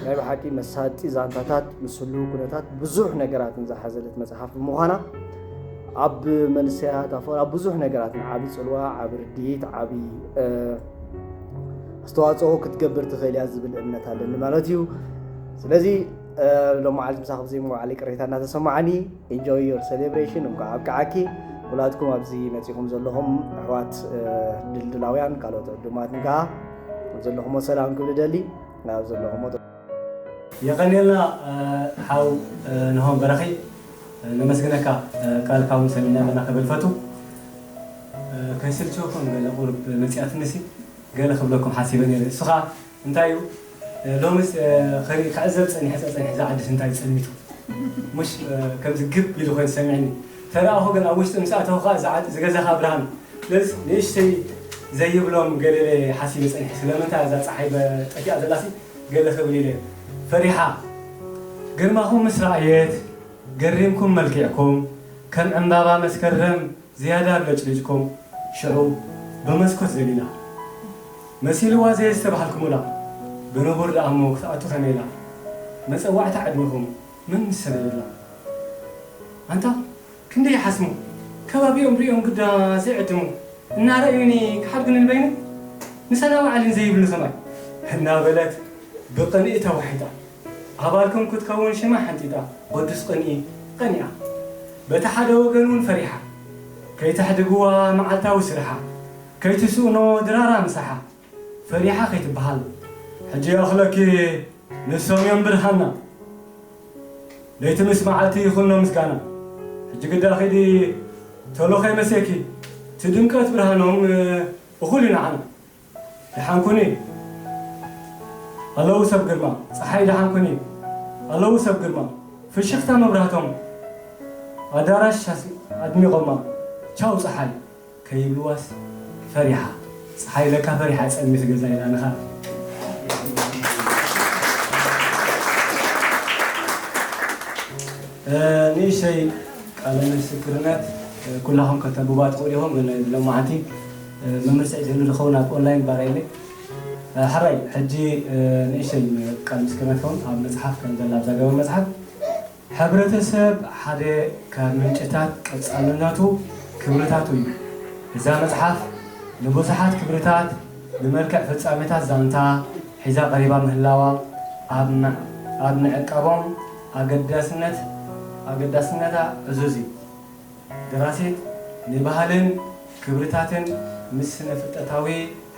ናይ ብሓቂ መሳጢ ዛንታታት፣ ምስ ህልው ኩነታት ብዙሕ ነገራትን ዝሓዘለት መጽሓፍ ብምዃና፣ ኣብ መንሰያት ኣፈ ኣብ ብዙሕ ነገራትን ዓቢ ጽልዋ፣ ዓቢ ርድኢት፣ ዓቢ ኣስተዋጽኦ ክትገብር ትኽእል እያ ዝብል እምነት ኣለኒ ማለት እዩ። ስለዚ ሎማዓልቲ ምሳኺ ብዘይ ምውዓለይ ቅሬታ እናተሰማዓኒ፣ enjoy your celebration፣ እንኳዕ ኣብቅዓኪ። ኩላትኩም ኣብዚ መጺኹም ዘለኹም ኣሕዋት ድልድላውያን፣ ካልኦት ዕዱማትን ከኣ ዘለኹሞ ሰላም ክብል እደሊ። ናብ ዘለኹሞ የቐንየልና። ሓው ንሆም በረኺ፣ ነመስግነካ። ቃልካ እውን ሰሚዕና ኣለና ክብል ፈቱ። ከይስልችወኩም ገለ ቁሩብ መጺኣትንሲ ገለ ክብለኩም ሓሲበ ነይረ። እሱ ኸኣ እንታይ እዩ፣ ሎምስ ክዕዘብ ጸኒሐ ጸኒሐ እዛ ዓድስ እንታይ ጸልሚቱ፣ ሙሽ ከምዚ ግብ ኢሉ ኮይኑ ሰሚዕኒ። ተረኣኹ ግን ኣብ ውሽጢ ምስ ኣተኹ ኸኣ እዛ ዓዲ ዝገዛኻ ብርሃን ስለዚ ንእሽተይ ዘይብሎም ገለለ ሓሲበ ጸኒሐ። ስለምንታይ እዛ ጸሓይ ጠፊኣ ዘላሲ ገለ ክብል ኢለ። ፈሪሓ ግርማኹም ምስ ረኣየት ገሪምኩም መልኪዕኩም ከም ዕምባባ መስከረም ዝያዳ ብለጭሊጭኩም ሽዑ ብመስኮት ዘሊላ መሲልዋ ዘየዝተባህልኩምላ ብንቡር ደኣሞ ክትኣቱ ከመይ ኢላ መጸዋዕታ ዕድመኹም መን ምስ ሰደደላ ኣንታ ክንደይ ይሓስሙ፣ ከባቢኦም ሪኦም ግዳ ዘይዕድሙ፣ እናረኣዩኒ ክሓድጉኒ ንበይኑ፣ ምሳና ዋዕሊን ዘይብሉ ሰማይ እናበለት ብቕንኢ ተዋሒጣ፣ ኣባልኩም ክትከውን ሽማ ሓንጢጣ፣ ቅዱስ ቅንኢ ቀኒኣ። በቲ ሓደ ወገን እውን ፈሪሓ፣ ከይተሕድግዋ መዓልታዊ ስርሓ፣ ከይትስእኖ ድራራ ምሳሓ፣ ፈሪሓ ከይትበሃል ሕጂ ይኣኽለኪ ንሶም እዮም ብርሃና። ለይቲ ምስ መዓልቲ ይኹኖ ምስጋና። ሕጂ ግዳ ኺዲ ቶሎ ኸይመሴኪ፣ እቲ ድምቀት ብርሃኖም እኹል እዩ ንዓና። ደሓን ኩኒ ኣለዉ ሰብ ግርማ፣ ጸሓይ ደሓን ኩኒ ኣለዉ ሰብ ግርማ፣ ፍሽኽታ መብራህቶም ኣዳራሽ ኣድሚቖማ። ቻው ጸሓይ። ከይብልዋስ ፈሪሓ፣ ጸሓይ ለካ ፈሪሓ ጸልሚት ገዛ ኢላ ንኻ። ንእሽተይ ቃለ ምስክርነት ኩላኹም ከተንብባ ትኽእሉ ኢኹም፣ ግን ሎማዓንቲ መምህር ስዒድ ህሉ ዝኸውን ኣብ ኦንላይን ባር የለ። ሕራይ ሕጂ ንእሽተይ ቃል ምስክርነት ከውን ኣብ መጽሓፍ ከም ዘላ ኣብዛ ገበን መጽሓፍ ሕብረተሰብ ሓደ ካብ ምንጭታት ቀጻልነቱ ክብርታቱ እዩ። እዛ መጽሓፍ ንብዙሓት ክብርታት ብመልክዕ ፍጻሜታት ዛንታ ሒዛ ቀሪባ ምህላዋ ኣብ ምዕቃቦም ኣገዳስነት ኣገዳስነታ ዕዙዝ እዩ። ደራሲት ንባህልን ክብርታትን ምስ ስነ-ፍልጠታዊ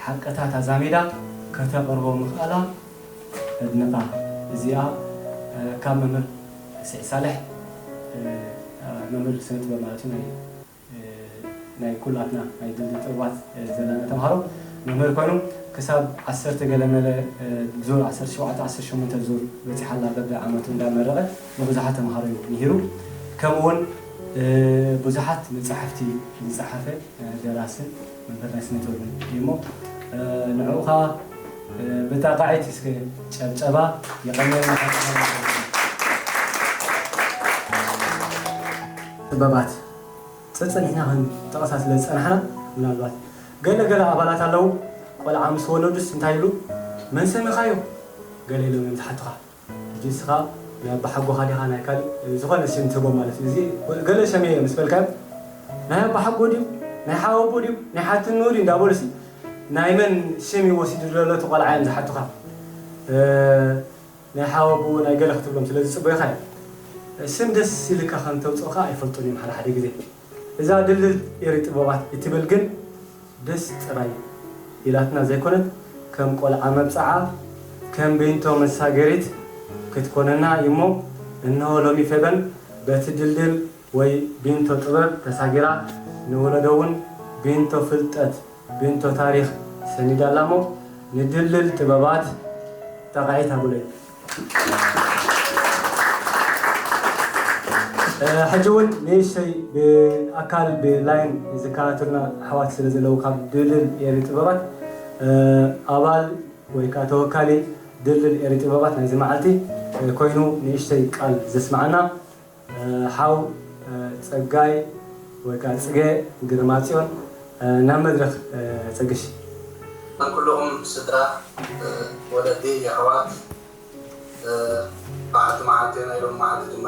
ሓቅታት ኣዛሚዳ ከተቕርቦ ምኽኣላ እድንቓ። እዚኣ ካብ መምህር ስዒድ ሳልሕ፣ መምህር ስነ ጥበብ ማለት እዩ፣ ናይ ናይ ኩላትና ናይ ድልድል ጥበባት ዘለና ተምሃሮ መምህር ኮይኑ ክሳብ ዓሰርተ ገለ መለ ዙር ዓሰርተ ሸውዓተ ዓሰርተ ሸሞንተ ዙር በፂሓ ኣላ። በቢ ዓመቱ እንዳመረቐ ንብዙሓት ተምሃሮ እዩ ምሂሩ። ከምኡ እውን ብዙሓት መፃሕፍቲ ዝፀሓፈ ደራስን መምህር ናይ ስነ ጥበብን እዩ እሞ ንዕኡ ከዓ ብጣቕዒት እስከ ጨብጨባ የቐንየልና። ጥበባት ጸጸኒሕና ክንጠቕሳ ስለ ዝጸናሕና ምናልባት ገለ ገለ ኣባላት ኣለዉ። ቆልዓ ምስ ወለዱስ እንታይ ይብሉ? መን ሰሚኻዮ? ገለ ኢሎም እዮም ዝሓቱኻ። ሕጂ ንስኻ ናይ ኣባሓጎኻ ዲኻ ናይ ካልእ ዝኾነ ስም ትህቦም ማለት እዩ። እዚ ገለ ሸመየ ምስ በልካዮም ናይ ኣባሓጎ ድዩ ናይ ሓወቦ ድዩ ናይ ሓትንኡ ድዩ እንዳበሉሲ ናይ መን ስም እዩ ወሲዱ ዘሎ እቲ ቆልዓ እዮም ዝሓቱኻ። ናይ ሓወቦ ናይ ገለ ክትብሎም ስለ ዝጽበዩኻ እዮም። ስም ደስ ኢልካ ከም ተውጽኦ ከኣ ኣይፈልጡን እዮም ሓደ ሓደ ግዜ። እዛ ድልድል ኤሪ ጥበባት እትብል ግን ደስ ጥራይ ኢላትና ዘይኮነት ከም ቆልዓ መብጽዓ ከም ቤንቶ መሳገሪት ክትኮነና እዩ እሞ እንሆ ሎሚ ፌበን በቲ ድልድል ወይ ቤንቶ ጥበብ ተሳጊራ ንወለዶ እውን ቤንቶ ፍልጠት ቤንቶ ታሪኽ ሰኒዳላ እሞ ንድልድል ጥበባት ጠቓዒት ኣጉለዩ። ሕጂ እውን ንእሽተይ ብኣካል ብላይን ዝከታተሉና ኣሕዋት ስለ ዘለዉ ካብ ድልድል ኤሪ ጥበባት ኣባል ወይ ከዓ ተወካሊ ድልድል ኤሪ ጥበባት ናይዚ መዓልቲ ኮይኑ ንእሽተይ ቃል ዘስማዓና ሓው ፀጋይ ወይ ከዓ ፅገ ግርማፅዮን ናብ መድረኽ ፀግሽ። ንኩልኹም ስድራ ወለዲ፣ የሕዋት፣ በዓልቲ መዓልቲ ናይ ሎም መዓልቲ ድማ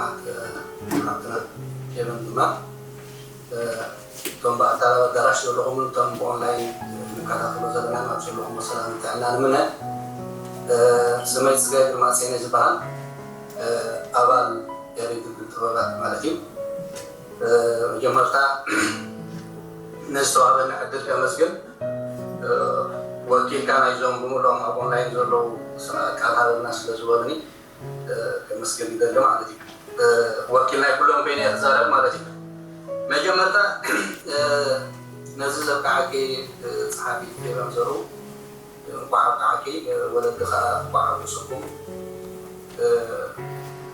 ሓብትና ሄቨን ድማ እቶም ብኣታ ኣዳራሽ ዘለኹም፣ እቶም ብኦንላይን ንከታተሎ ዘለና ናብ ዘለኹም ሰላም ጥዕና ንምነ። ስመይ ጽጋይ ግርማ ጼነ ዝበሃል፣ ኣባል ኤሪ ድልድል ጥበባት ማለት እዩ። መጀመርታ ንዝተዋህበኒ ዕድል ከመስግን፣ ወኪልካ ናይዞም ብምሎም ኣብ ኦንላይን ዘለዉ ቃል ሃበና ስለ ዝበሉኒ ከመስግን ይደሊ ማለት እዩ። ወኪል ናይ ኩሎም ኮይነ ክዛረብ ማለት እዩ። መጀመርታ ነዚ ዘብቃዓኪ ጸሓፊ ፌቨን ዘሩ እንኳዕ ኣብቃዓኪ፣ ወለዲ ከዓ እንኳዕ ኣብሰኩም።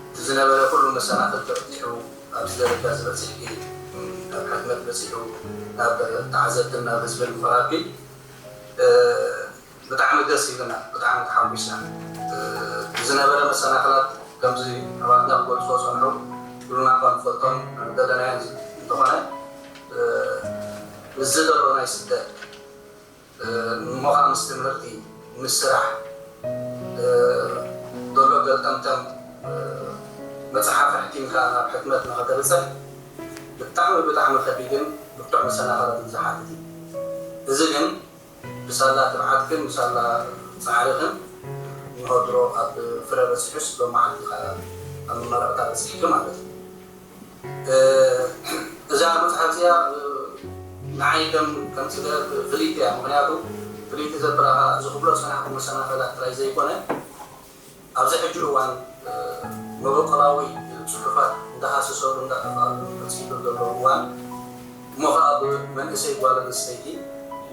እቲ ዝነበረ ኩሉ መሰናክል ተበፂሑ ኣብዚ ደረጃ ዝበፅሕኪ፣ ናብ ሕትመት በፂሑ ናብ ተዓዘብትን ናብ ህዝብን ምቕራብኪ ብጣዕሚ ደስ ይብልና፣ ብጣዕሚ ተሓጒስና። ዝነበረ መሰናክላት ከምዚ ኣሕዋትና ክገልፅዎ ፀንሑ፣ ኩልና እኳ ንፈልጦም ደለናዮ እንተኾነ፣ እዚ ዘሎ ናይ ስደት እሞ ከዓ ምስ ትምህርቲ፣ ምስ ስራሕ ዘሎ ገልጠምጠም፣ መፅሓፍ ኣሕቲምካ ናብ ሕትመት ንኸተብፅሕ ብጣዕሚ ብጣዕሚ ከቢድን ብርቱዕ መሰናኸላትን ዝሓትት እዩ። እዚ ግን ብሳላ ትብዓትክን ብሳላ ፃዕርኽን ንሆድሮ ኣብ ፍረ በፂሑስ ሎመዓልቲ ከዓ ኣብ መመረቕታ በፂሕኪ ማለት እዩ። እዛ መፅሓፍ እዚኣ ንዓይ ከም ከም ስለ ፍልይቲ እያ። ምክንያቱ ፍልይቲ ዘብላ እዚ ክብሎ ዝፀናሕኩ መሰናኸላት ጥራይ ዘይኮነ ኣብዚ ሕጂ እዋን መበቆላዊ ፅሑፋት እንዳሃሰሰሉ እንዳጠፋሉ መፅኢሉ ዘሎ እዋን እሞ ከዓ ብመንእሰይ ጓል ኣንስተይቲ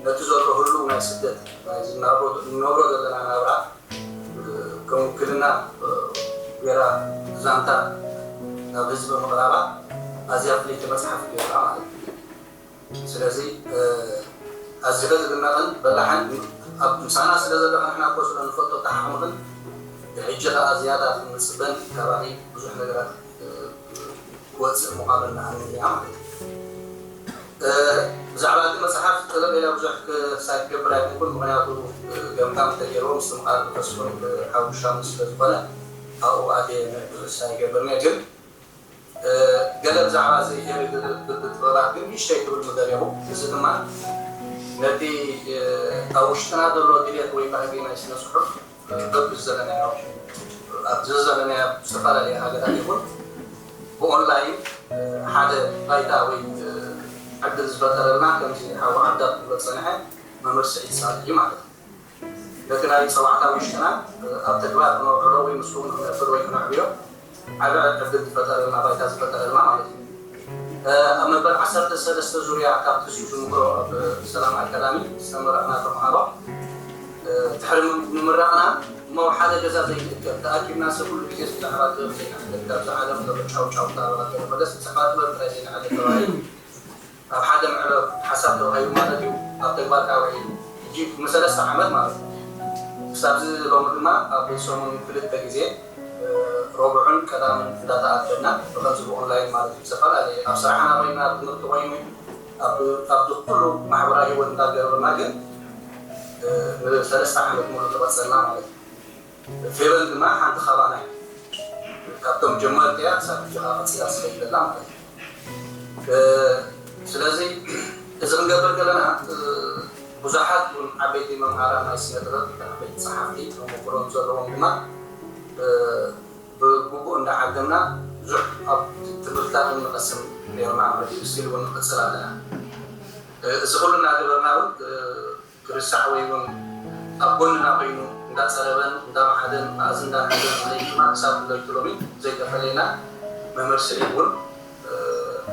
ነቲ ዘሎ ህሉው ናይ ስደት ናይ ዝናብሮ- ንነብሮ ዘለና ናብራ ከም ውክልና ገይራ ዛንታ ናብ ህዝቢ ምቕራባ ኣዝያ ፍልይቲ መፅሓፍ ገይራ ማለት እዩ። ስለዚ ኣዚኸ ዝድነቕን በላሕን ኣብ ምሳና ስለ ዘለኻ ንሕና እኮ ስለ ንፈልጦ ተሓኽምኽን ብሕጂ ከዓ ዝያዳ ክንፅበን ካባኺ ብዙሕ ነገራት ክወፅእ ምዃኑ እናኣምን እያ ማለት እዩ። ብዛዕባ እቲ መፅሓፍ ጠለብ ኢላ ብዙሕ ክሳይ ክገብር ኣይኮንኩን፣ ምክንያቱ ገምጋም እንተገይርዎ ምስቲ ምቃል ተስፉን ሓውሻም ስለ ዝኾነ ኣብኡ ኣትየ ብዙሕ ክሳይ ይገብርኒ ግን ገለ ብዛዕባ እዚ ሄሪ ብጥበባት ግን ንእሽተይ ክብል ምደለኹ። እዚ ድማ ነቲ ኣብ ውሽጥና ዘሎ ድሌት ወይ ባህጊ ናይ ስነ ፅሑፍ በብዘለናዮ ኣብዚ ዘለናዮ ዝተፈላለዩ ሃገራት ይኹን ብኦንላይን ሓደ ባይታ ወይ ዕድል ዝፈጠረልና ከምዚ ሓው ዓብዳብ ክብሎ ዝፀንሐ መምህር ስዒድ ሳልሕ እዩ ማለት እዩ። ነቲ ናይ ፀዋዕታ ውሽጥና ኣብ ተግባር ክነውዕሎ ወይ ምስኡ ንክነብር ወይ ክነዕብዮ ዓቢ ዕድል ዝፈጠረልና ባይታ ዝፈጠረልና ማለት እዩ። ኣብ መበል ዓሰርተ ሰለስተ ዙርያ ካብቲ እሱ ዝምህሮ ኣብ ሰላም ኣካዳሚ ዝተመረቕና ተምሃሮ ድሕሪ ምምራቕና እሞ ሓደ ገዛ ዘይንእከብ ተኣኪብና ሰብ ኩሉ ግዜ ብዛዕባ ጥበብ ዘይንዕለል ካብዚ ዓለም ዘሎ ጫውጫውታ ገለ መለስ ብዛዕባ ጥበብ ጥራይ ዘይንዕለል ተባሂሉ ኣብ ሓደ መዕለብ ሓሳብ ተባሂሉ ማለት እዩ ኣብ ተግባር ከዓ ውዒሉ ሕጂ ንሰለስተ ዓመት ማለት እዩ። ክሳብዚ ሎሚ ድማ ኣብ ሰሙን ክልተ ግዜ ረቡዕን ቀዳምን እንዳተኣከብና ብኸምዚ ብኦንላይን ማለት እዩ ዝተፈላለዩ ኣብ ስራሕና ኮይና ኣብ ትምህርቲ ኮይኑ ኣብ ኩሉ ማሕበራዊ ህይወት እንዳገበርና ግን ንሰለስተ ዓመት ሙሉ ተቐፀልና ማለት እዩ። ፌቨን ድማ ሓንቲ ካባና እዩ። ካብቶም ጀመርቲ እያ ክሳብ ሕጂ ከዓ ቀፂላ ትኸይድ ዘላ ማለት እዩ። ስለዚ እዚ ክንገብር ከለና ብዙሓት እውን ዓበይቲ መምሃራን ናይ ስነ ጥበብ ዓበይቲ ፀሓፍቲ ተመክሮን ዘለዎም ድማ ብግቡእ እንዳዓደምና ብዙሕ ኣብ ትምህርትታት እውን ንቐስም ነርና ማለት እዩ። ስቲል እውን ንቐፅል ኣለና። እዚ ኩሉ እናገበርና እውን ክርሳዕ ወይ እውን ኣብ ጎንና ኮይኑ እንዳፀረበን እንዳመሓደን መኣዝን እንዳመሓደን ከይድና ክሳብ ዕለቱ ሎሚ ዘይተፈለየና መምህር ስዒድ እውን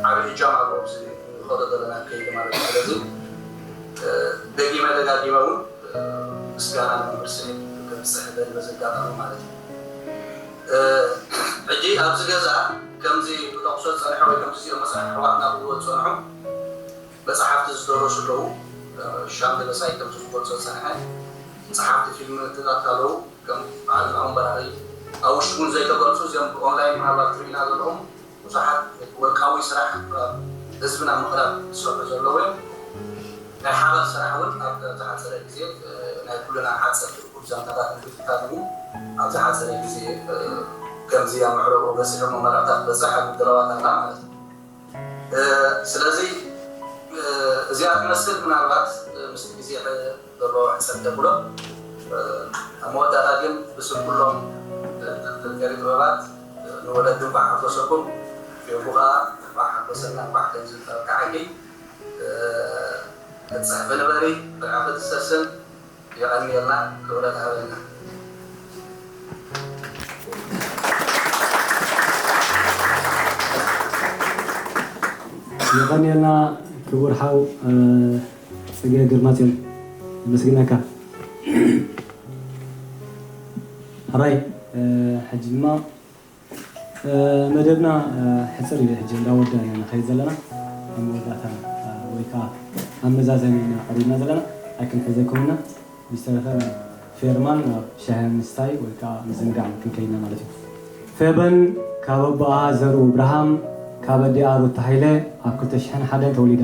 ዓብዪ እጃም ኣለዎ ኣብዚ ንኸዶ ዘለና ከይዲ ማለት እዩ። ስለዚ ደጊመ ደጋጊመ እውን ምስጋና ንመምህር ስዒድ ከብፅሕ እደሊ በዚ ኣጋጣሚ ማለት እዩ። ሕጂ ኣብዚ ገዛ ከምዚ ብጠቕሶ ዝፀንሐ ወይ ከምዚ እዚኦም መፅሓፍ ኣሕዋትና ክብልዎ ዝፀንሑ መፅሓፍቲ ዝደረሱ ኣለዉ። ሻም ደበሳይ ከምዚ ክገልፆ ዝፀንሐ ፃሓፍቲ ፊልምታት ኣለዉ። ከም በዓል ናኦም በራኺ ኣብ ውሽጢ እውን ዘይተገልፁ እዚኦም ብኦንላይን ምናልባት ትርእዩና ዘለኹም ብዙሓት ወርቃዊ ስራሕ ህዝብና ምቕራብ ዝሰርሑ ዘለዉ እዮም። ናይ ሓባር ስራሕ እውን ኣብ ዝሓፀረ ግዜ ናይ ኩልና ሓፀር ዛንታታት ምክትታል እውን ኣብ ዝሓፀረ ግዜ ከምዚ ኣብ መዕረቦ በፂሖም መመረቕታ ክበፅሕ ኣብ ምድላዋት ኣላ ማለት እዩ። ስለዚ እዚኣ ትመስል ምናልባት ምስቲ ግዜ ዘሎ ሕፀብ ተብሎ ኣብ መወዳእታ ግን ብስም ኩሎም ኤሪ ጥበባት ንወለዲ እንኳዕ ሓጎሰኩም። ፌቡ ከዓ እንኳዕ ሓጎሰና እንኳዕ ከምዚ ተበቃዓኪ። ክትፅሕፊ ንበሪ ብርዕኺ ትሰስን። የቐንየልና ክብረት ሃበልና። የቐንየልና ክቡር ሓው ፅገ ግርማፅዮን። የመስግነካ። ሕራይ ሕጂ ድማ መደብና ሕፅር ኢሉ ሕጂ እንዳወዳእና ኢና ንኸይድ ዘለና። ኣብ መወዳእታ ወይ ከዓ ኣብ መዛዘሚ ኢና ቀሪብና ዘለና። ኣይክንሕዘኩም ኢና። ብዝተረፈ ናብ ፌርማን ናብ ሻሂ ምስታይ ወይ ከዓ ምዝንጋዕ ክንከይድና ማለት እዩ። ፌበን ካብ ኣቦኣ ዘርኡ እብርሃም ካብ ኣዲኣ ሩታ ሃይለ ኣብ ክልተ ሽሕን ሓደን ተወሊዳ።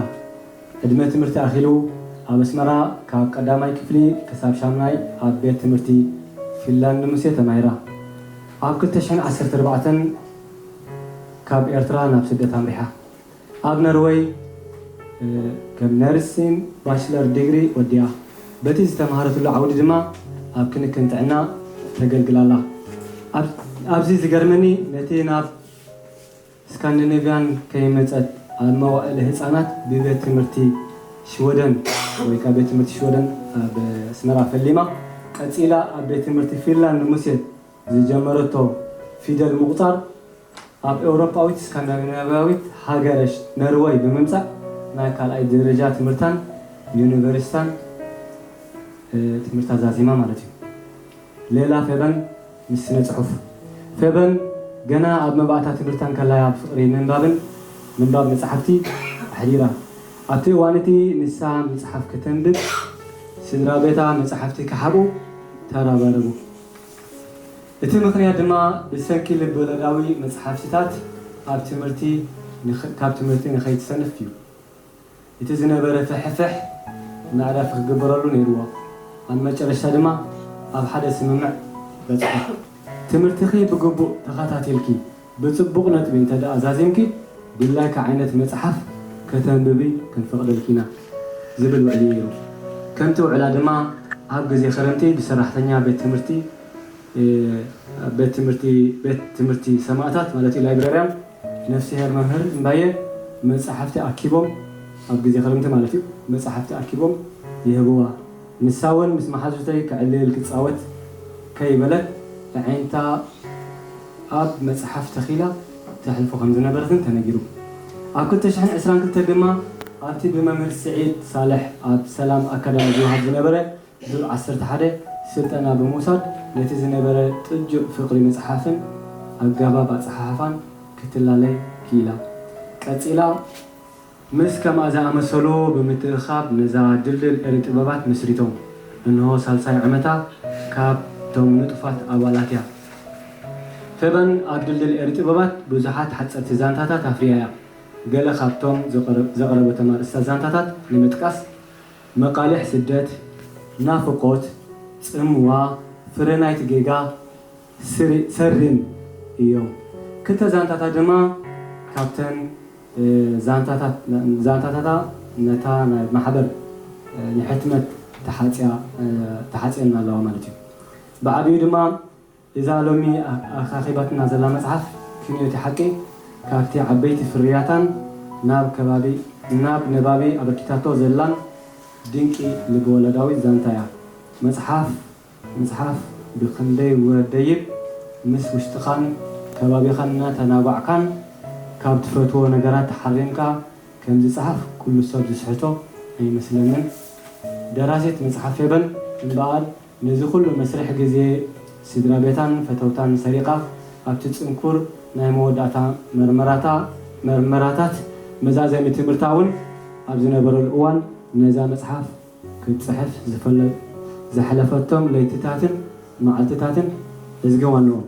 ዕድመ ትምህርቲ ኣኺሉ ኣብ ኣስመራ ካብ ቀዳማይ ክፍሊ ክሳብ ሻምናይ ኣብ ቤት ትምህርቲ ፊንላንድ ሙሴ ተማሂራ። ኣብ ክልተ ሽሕን ዓሰርተ ኣርባዕተን ካብ ኤርትራ ናብ ስደት ኣምሪሓ። ኣብ ነርወይ ከም ነርሲን ባችለር ዲግሪ ወዲኣ። በቲ ዝተምሃረትሉ ዓውዲ ድማ ኣብ ክንክን ጥዕና ተገልግል ኣላ። ኣብዚ ዝገርመኒ ነቲ ናብ ስካንዲኔቭያን ከይመጸት ኣብ መዋእለ ህጻናት ብቤት ትምህርቲ ሽወደን ወይ ከዓ ቤት ትምህርቲ ሽወደን ኣብ ኣስመራ ፈሊማ ቀጺላ ኣብ ቤት ትምህርቲ ፊንላንድ ሙሴ ዝጀመረቶ ፊደል ምቑጻር ኣብ ኤውሮጳዊት ስካንዲናቭያዊት ሃገረ ነርወይ ብምምጻእ ናይ ካልኣይ ደረጃ ትምህርታን ዩኒቨርሲታን ትምህርታ ዛዚማ ማለት እዩ። ሌላ ፌበን ምስ ስነ ጽሑፍ። ፌበን ገና ኣብ መባእታ ትምህርታ እንከላ እያ ብፍቕሪ ምንባብን ምንባብ መጻሕፍቲ ኣሕዲራ። ኣብቲ እዋን እቲ ንሳ ምጽሓፍ ከተንብብ ስድራ ቤታ መጻሕፍቲ ክሓብኡ ተረባረቡ። እቲ ምኽንያት ድማ ብሰንኪ ልብ-ወለዳዊ መጽሓፍትታት ኣብ ትምህርቲ ካብ ትምህርቲ ንኸይትሰንፍ እዩ። እቲ ዝነበረ ፍሕፍሕ መዕረፊ ክግበረሉ ነይርዎ። ኣብ መጨረሽታ ድማ ኣብ ሓደ ስምምዕ በጽሑ። ትምህርትኺ ብግቡእ ተኸታቲልኪ ብጽቡቕ ነጥቢ እንተደኣ ዛዚምኪ ድላይኪ ዓይነት መጽሓፍ ከተንብቢ ክንፈቕደልኪ ኢና ዝብል ውዕሊ ነይሩ። ከምቲ ውዕላ ድማ ኣብ ግዜ ክረምቲ ብሰራሕተኛ ቤት ትምህርቲ ቤት ትምህርቲ ቤት ትምህርቲ ሰማእታት ማለት እዩ ላይብረርያን ነፍስሄር መምህር እምባየ መጻሕፍቲ ኣኪቦም ኣብ ግዜ ክረምቲ ማለት እዩ መጻሕፍቲ ኣኪቦም ይህብዋ። ንሳ እውን ምስ መሓዙተይ ክዕልል ክጻወት ከይበለት ኣዒንታ ኣብ መጽሓፍ ተኺላ ተሕልፎ ከም ዝነበረትን ተነጊሩ። ኣብ ክልተ ሽሕን ዕስራን ክልተ ድማ ኣብቲ ብመምህር ስዒድ ሳልሕ ኣብ ሰላም ኣካዳሚ ዝወሃብ ዝነበረ ዙር ዓሰርተ ሓደ ስልጠና ብምውሳድ ነቲ ዝነበረ ጥጁእ ፍቕሪ መጽሓፍን ኣገባብ ኣጸሓሕፋን ክትላለይ ክኢላ። ቀጺላ ምስ ከምኣ ዝኣመሰሉ ብምትእኽኻብ ነዛ ድልድል ኤሪ ጥበባት መስሪቶም እንሆ ሳልሳይ ዓመታ ካብቶም ንጡፋት ኣባላት እያ። ፌበን ኣብ ድልድል ኤሪ ጥበባት ብዙሓት ሓጸርቲ ዛንታታት ኣፍርያ እያ። ገለ ካብቶም ዘቕረበቶም ኣርእስታት ዛንታታት ንምጥቃስ፣ መቃልሕ ስደት፣ ናፍቆት፣ ጽምዋ፣ ፍረ ናይቲ ጌጋ፣ ሰሪን እዮም። ክልተ ዛንታታት ድማ ካብተን ዛንታታታ ነታ ናይ ማሕበር ንሕትመት ተሓፅየን ኣለዋ ማለት እዩ። ብዓብዩ ድማ እዛ ሎሚ ኣኻኺባትና ዘላ መፅሓፍ ክንዮቲ ሓቂ ካብቲ ዓበይቲ ፍርያታን ናብ ከባቢ ናብ ነባቢ ኣበርኪታቶ ዘላን ድንቂ ልብወለዳዊት ዛንታ እያ። መፅሓፍ ምፅሓፍ ብኽንደይ ወደይብ ምስ ውሽጥኻን ከባቢኻን እናተናጓዕካን ካብ ትፈትዎ ነገራት ተሓሪምካ ከምዝፅሓፍ ኩሉ ሰብ ዝስሕቶ ኣይመስለንን። ደራሲት መፅሓፍ ፌበን እምበኣር ነዚ ኩሉ መስርሕ ግዜ ስድራ ቤታን ፈተውታን ሰሪቓ ኣብቲ ፅንኩር ናይ መወዳእታ መርመራታ መርመራታት መዛዘሚ ትምህርታ እውን ኣብ ዝነበረሉ እዋን ነዛ መፅሓፍ ክትፅሕፍ ዝፈለ ዘሕለፈቶም ለይትታትን መዓልትታትን እዝገዋንኦም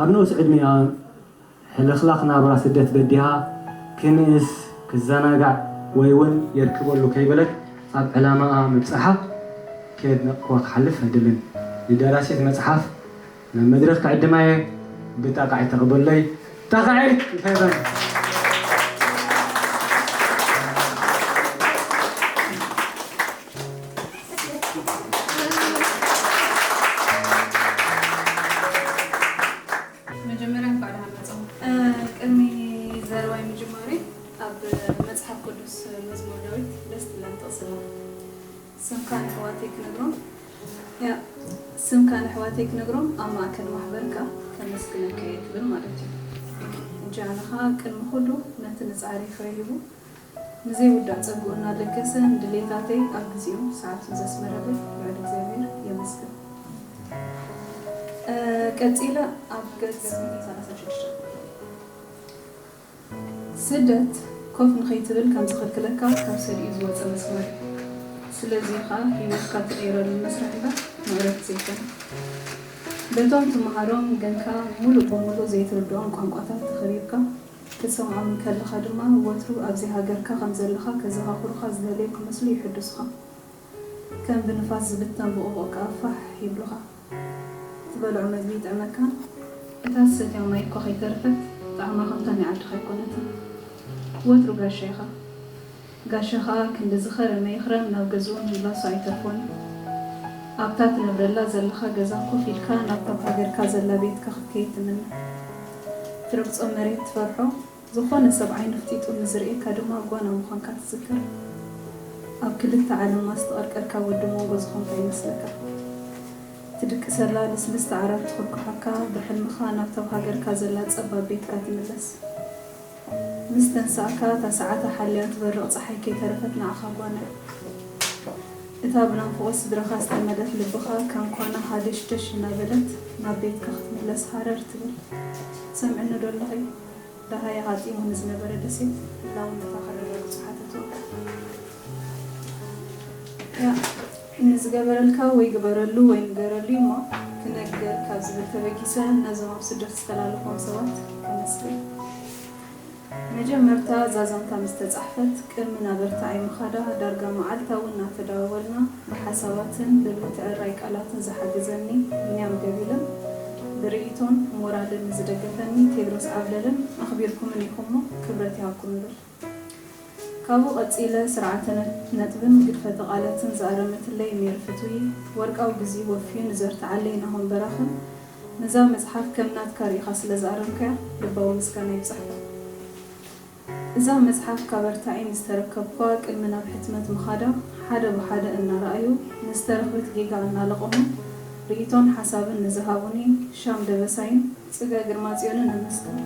ኣብ ንኡስ ዕድሚኣ ሕልኽላኽ ናብራ ስደት በዲሃ ክንእስ ክዘናጋዕ ወይ እውን የርክበሉ ከይበለት ኣብ ዕላማኣ ምብፃሓ ከየድነቕክዋ ክሓልፍ ኣይደልን። ንደራሲት መጽሓፍ ናብ መድረኽ ክዕድማ እየ። ብጣቕዒት ተቐበሉለይ። ጣቕዒት እንተበል። መጀመርያ እንኳዕ ደሓን መጻኹም። እ፣ ቅድሚ ዘረባይ ምጅማረይ ኣብ መጽሓፍ ቅዱስ መዝሙር ዳዊት ደስ ትብለኒ ጥቕሲ ኣላ። ስምካ ንኣሕዋተይ ክነግሮም፣ ያ፣ ስምካ ንኣሕዋተይ ክነግሮም ኣብ ማእከል ማሕበርካ ከመስግነካ እየ ትብል ማለት እዩ። ሕጂ ኣነ ኸኣ ቅድሚ ኩሉ ነቲ ንጻዕረይ ፍረ ሂቡ ንዘይውዳእ ጸግኡ እናለገሰ ንድሌታተይ ኣብ ግዜኡን ሰዓቱን ዘስመረለይ ልዑል እግዚኣብሔር የመስግን። እ፣ ቀጺለ ኣብ ገጽ ሰላሳ ሽዱሽተ ስደት ኮፍ ንኸይትብል ከም ዝኽልክለካ ካብ ሰዲኡ ዝወጸ መስመር እዩ። ስለዚ ኸኣ ህይወትካ ትቕይረሉ መስርሕ እምበር ንቕረት ዘይኮነ። በቶም ትመሃሮም ግን ከኣ ምሉእ ብምሉእ ዘይትርድኦም ቋንቋታት ተኸቢብካ ክትሰምዖም እንከለኻ ድማ ወትሩ ኣብዚ ሃገርካ ከም ዘለኻ ከዘኻኽሩኻ ዝደለዩ ክመስሉ ይሕድሱኻ። ከም ብንፋስ ዝብተን ብቑቡቕ ከኣ ፋሕ ይብሉኻ። ትበልዖ መግቢ ይጥዕመካን እታ ትሰትያ ማይ እኳ ከይተረፈት ጣዕማ ከምታ ናይ ዓድኻ ኣይኮነትን። ወትሩ ጋሻ ኢኻ። ጋሻ ኸኣ ክንዲ ዝኸረመ ይኽረም ናብ ገዝኡ ምምላሱ ኣይተርፎን እዩ። ኣብታ ትነብረላ ዘለኻ ገዛ ኮፍ ኢልካ ናብታ ኣብ ሃገርካ ዘላ ቤትካ ክትከይድ ትምነ። ትረግጾ መሬት ትፈርሖ፣ ዝኾነ ሰብ ዓይኑ ፍጢጡ ንዝርእየካ ድማ ጓና ምዃንካ ትዝክር። ኣብ ክልተ ዓለማት ዝተቐርቀርካ ወዲ መንጎ ዝኾንካ ይመስለካ። ትድቅሰላ ልስልስቲ ዓራት ትኹርኩሓካ፣ ብሕልምኻ ናብታ ኣብ ሃገርካ ዘላ ጸባብ ቤትካ ትምለስ። ምስ ተንሳእካ እታ ሰዓታ ሓልያ ትበርቕ ጸሓይ ከይተረፈት ንዓኻ ጓና። እታ ብናፍቖት ስድራኻ ዝተመልአት ልብኻ ከም ኳና ሃደሽደሽ እናበለት ናብ ቤትካ ክትምለስ ሃረር ትብል። ትሰምዕኒ ዶ ኣለኺ? ደሃይ ኣቓጢሙ ንዝነበረ ደሴት ህላውነታ ከረጋግጾ ሓተቶ። ያ፣ ንዝገበረልካ ወይ ግበረሉ ወይ ንገረሉ እሞ ክነግር ካብ ዝብል ተበጊሰ ነዞም ኣብ ስደት ዝተላለፎም ሰባት ከመስግን። መጀመርታ እዛ ዛንታ ምስ ተጻሕፈት ቅድሚ ናበርትዓይ ምኻዳ ዳርጋ መዓልታዊ እናተደዋወልና ብሓሳባትን ልልውቲ ዕራይ ቃላትን ዝሓገዘኒ ብንያም ገቢልን ብርእይቶን ሞራልን ንዝደገፈኒ ቴድሮስ ዓብለልን ኣኽቢርኩምን ኢኹም'ሞ ክብረት ይሃብኩም እብል። ካብኡ ቀጺለ ስርዓተ ነጥብን ግድፈተ ቃላትን ዝኣረመትለይ ሜሪ ፍትዊ፣ ወርቃዊ ግዜኡ ወፍዩ ንዘርትዓለይ ናሆም በራኽን ነዛ መጽሓፍ ከም ናትካ ርኢኻ ስለ ዝኣረምካያ ልባዊ ምስጋና ይብጻሕካ። እዛ መጽሓፍ ካብ ኣርታዒ ምስ ተረከብኳ ቅድሚ ናብ ሕትመት ምኻዳ ሓደ ብሓደ እናረኣዩ ንዝተረኽበት ጌጋ እናለቐሙ ርእይቶን ሓሳብን ንዝሃቡኒ ሻም ደበሳይን ጽገ ግርማጽዮንን እመስግን።